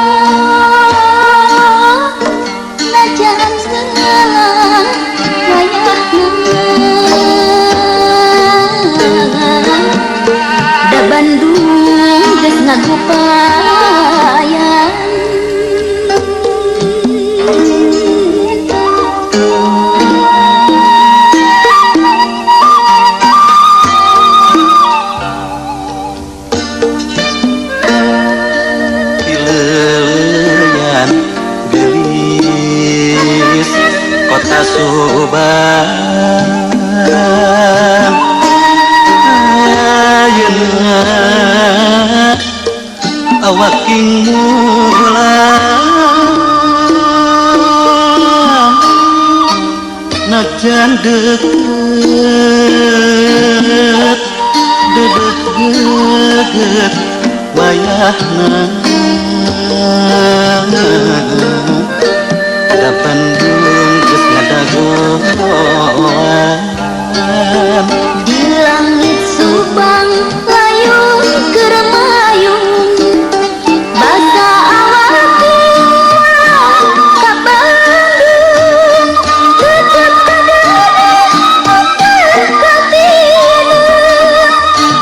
najan salah wayahna, da Bandung geus ngagupayan. Dileuleyan geulis kota Subang, ayeuna awak king mulang, najan deket dedek geget wayahna, da Bandung geus ngadagoan. Di langit Subang layung keur mayung, basa awak pulang ka Bandung, tetep kadeudeung mundur ka tineung,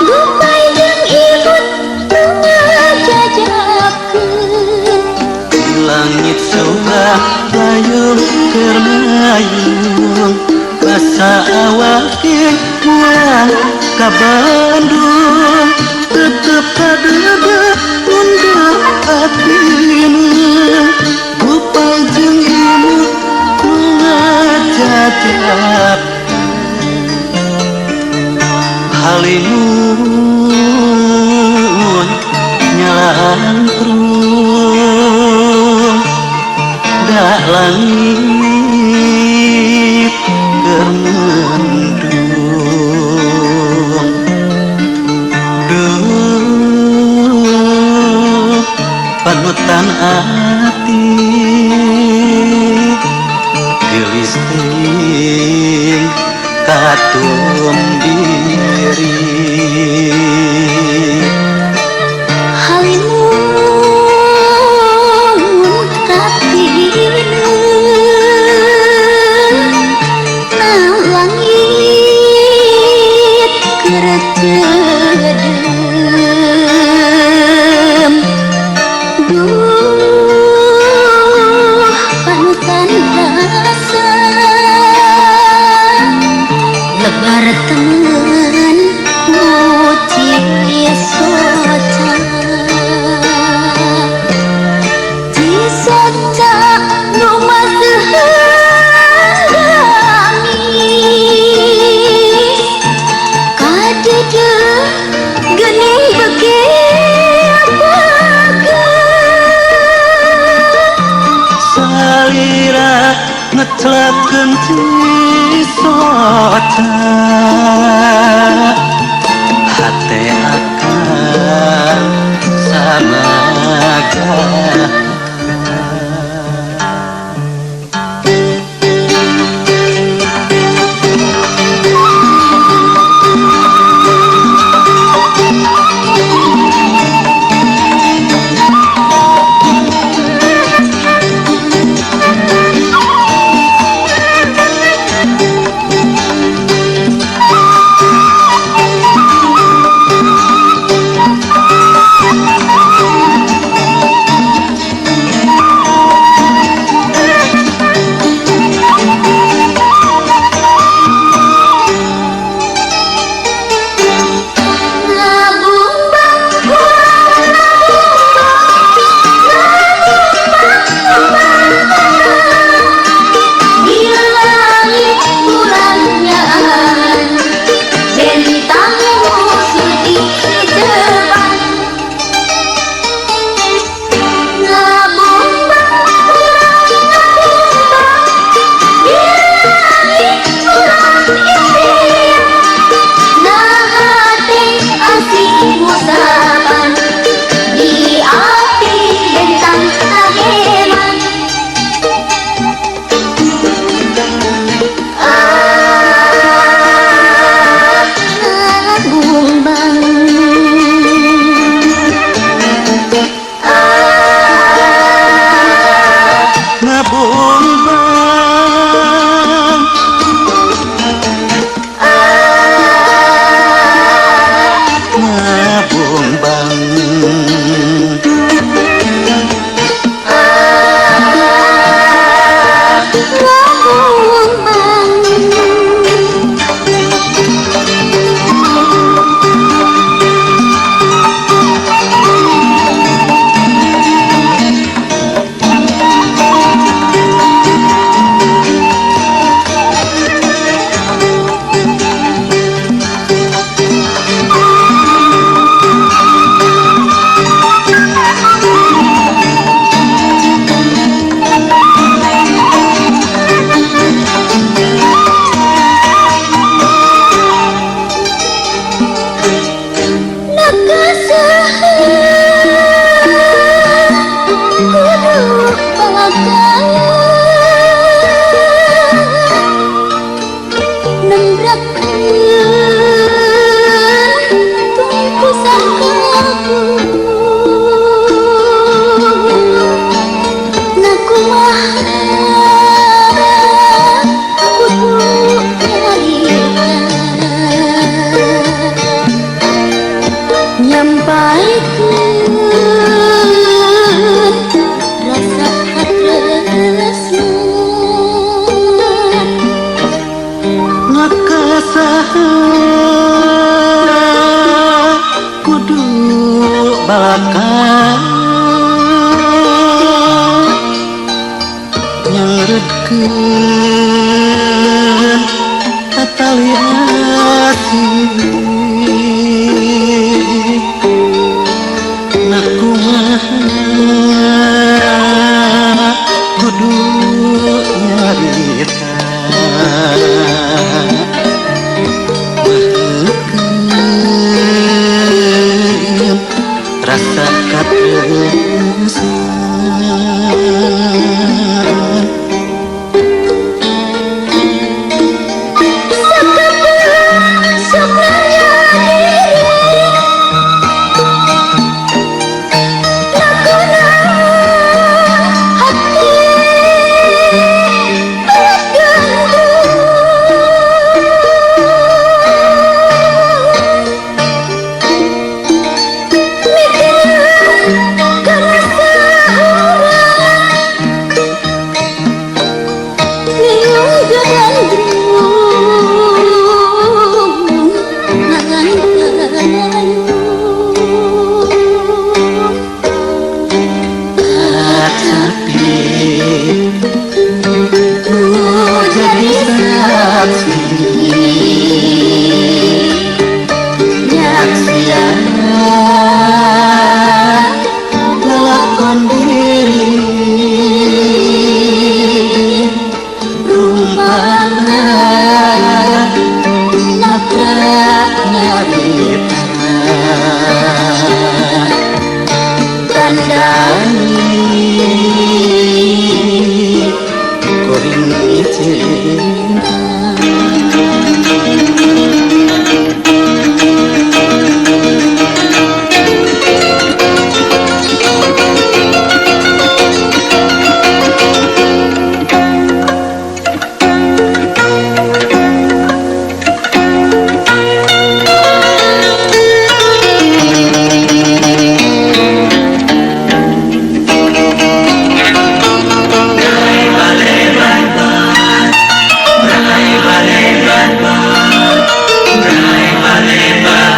gupai jeung imut nu ngajajakeun. Di langit Subang layung keur mayung, basa awak pulang ka Bandung, tetep kadeudeung mundur atina, gupai jeung imut nu ngajajap. Halimun nyalangkrung, da langit keur mendung. Duh panutan ati, geulis teuing katum diri. Halimun katineun, na langit keur ceudeum, duh panutan rasa, lebar temen ku Cisoca. Cisoca nu maseuheun gamis, kadeudeuh geuning beuki bageun. Salira ngeclapkeun Cisoca, hate akang samaga. Sampaikeun rasa katresnan. Nakasaha kudu bakal nyeureutkeun tatali asih. Nakumaha kudu nyarita maheukeun rasa katresnan. Sakapeung sok nanya diri, lakunaon hati berat gandrung. Mikiran kana saurang, ngiung gandrung ngantalayung. Sapi nu jadi saksi nyaksian lalakon diri rumpana dina nyarita tandani kuring cinta. Balebat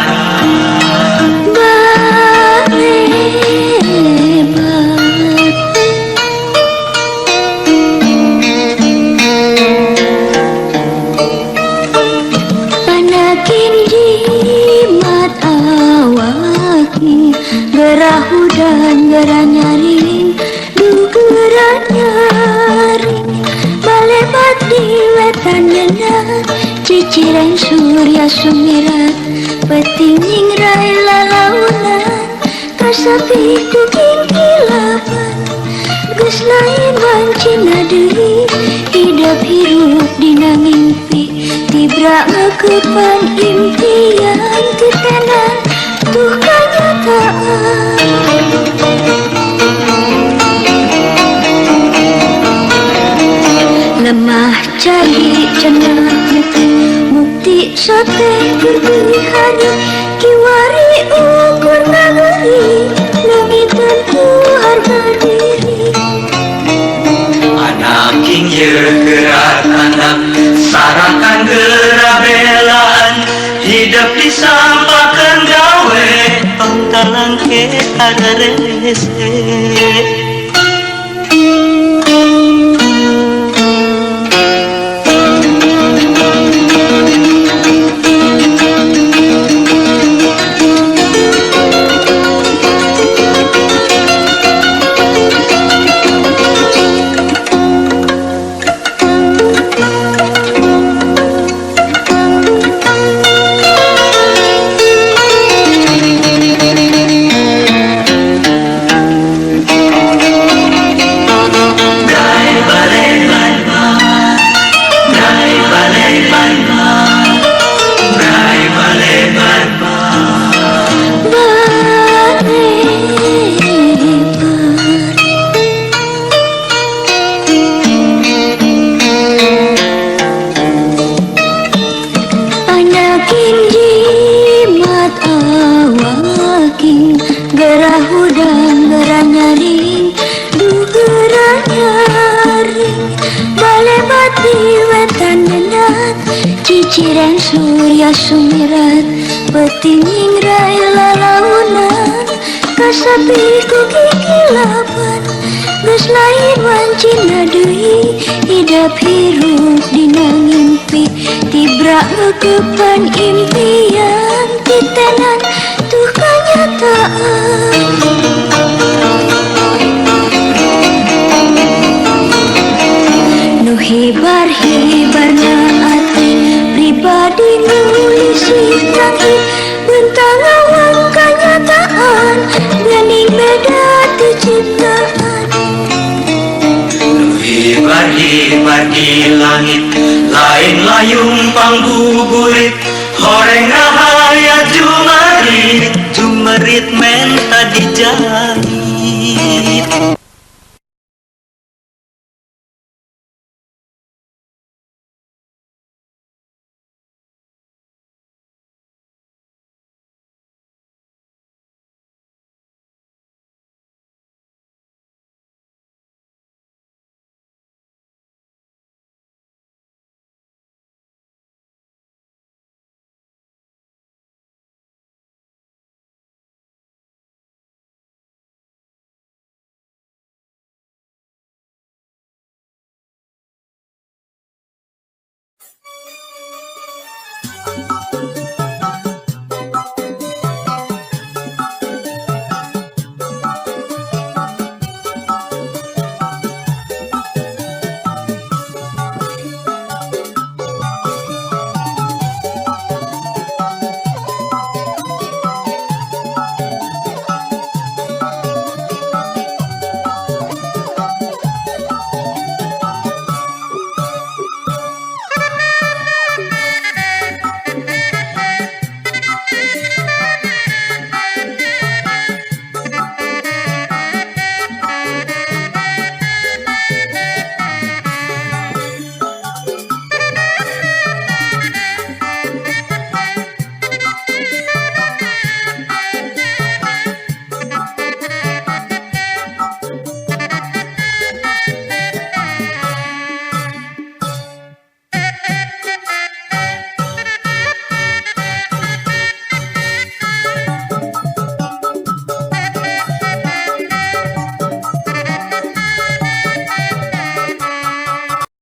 panakin jimat awaki, gerah hudan gerah nyaring, duh gerah nyaring. Balebat di wetan nyendat, ciciren surya sumirat, peting nyingrai lalaunan, kasapi ku kingkilapan. Geus lain wancina deui, hidup hirup dina mimpi, tibra ngeukepan impian titenan tuh kanyataan. Lemah cai cenah mukti, mukti sote keur hari, kiwari ukur nagari, leungitan ku harga diri. Anak ye gerak anak sarakan gerak belaan hidup disampakan gawe pangkalan ke arese. nyaring, gerah hudang gerah nyaring, duh gerah nyaring. Balebat di wetan nyendat, ciciren surya sumirat, peuting nyingrai lalaunan, kasapi ku kikilapan, geus lain wancina deui, hidep hirup dina ngimpi, tibra ngeukepan impian, titenan tuh kanyataan. Nu hibar-hibarna ati pribadi ngulisi tangkip bentang awang kanyataan gening beda ti ciptaan. Hibar-hibar di langit lain layung pangbuburit horeng rahaya jumarit jumerit menta dijahit.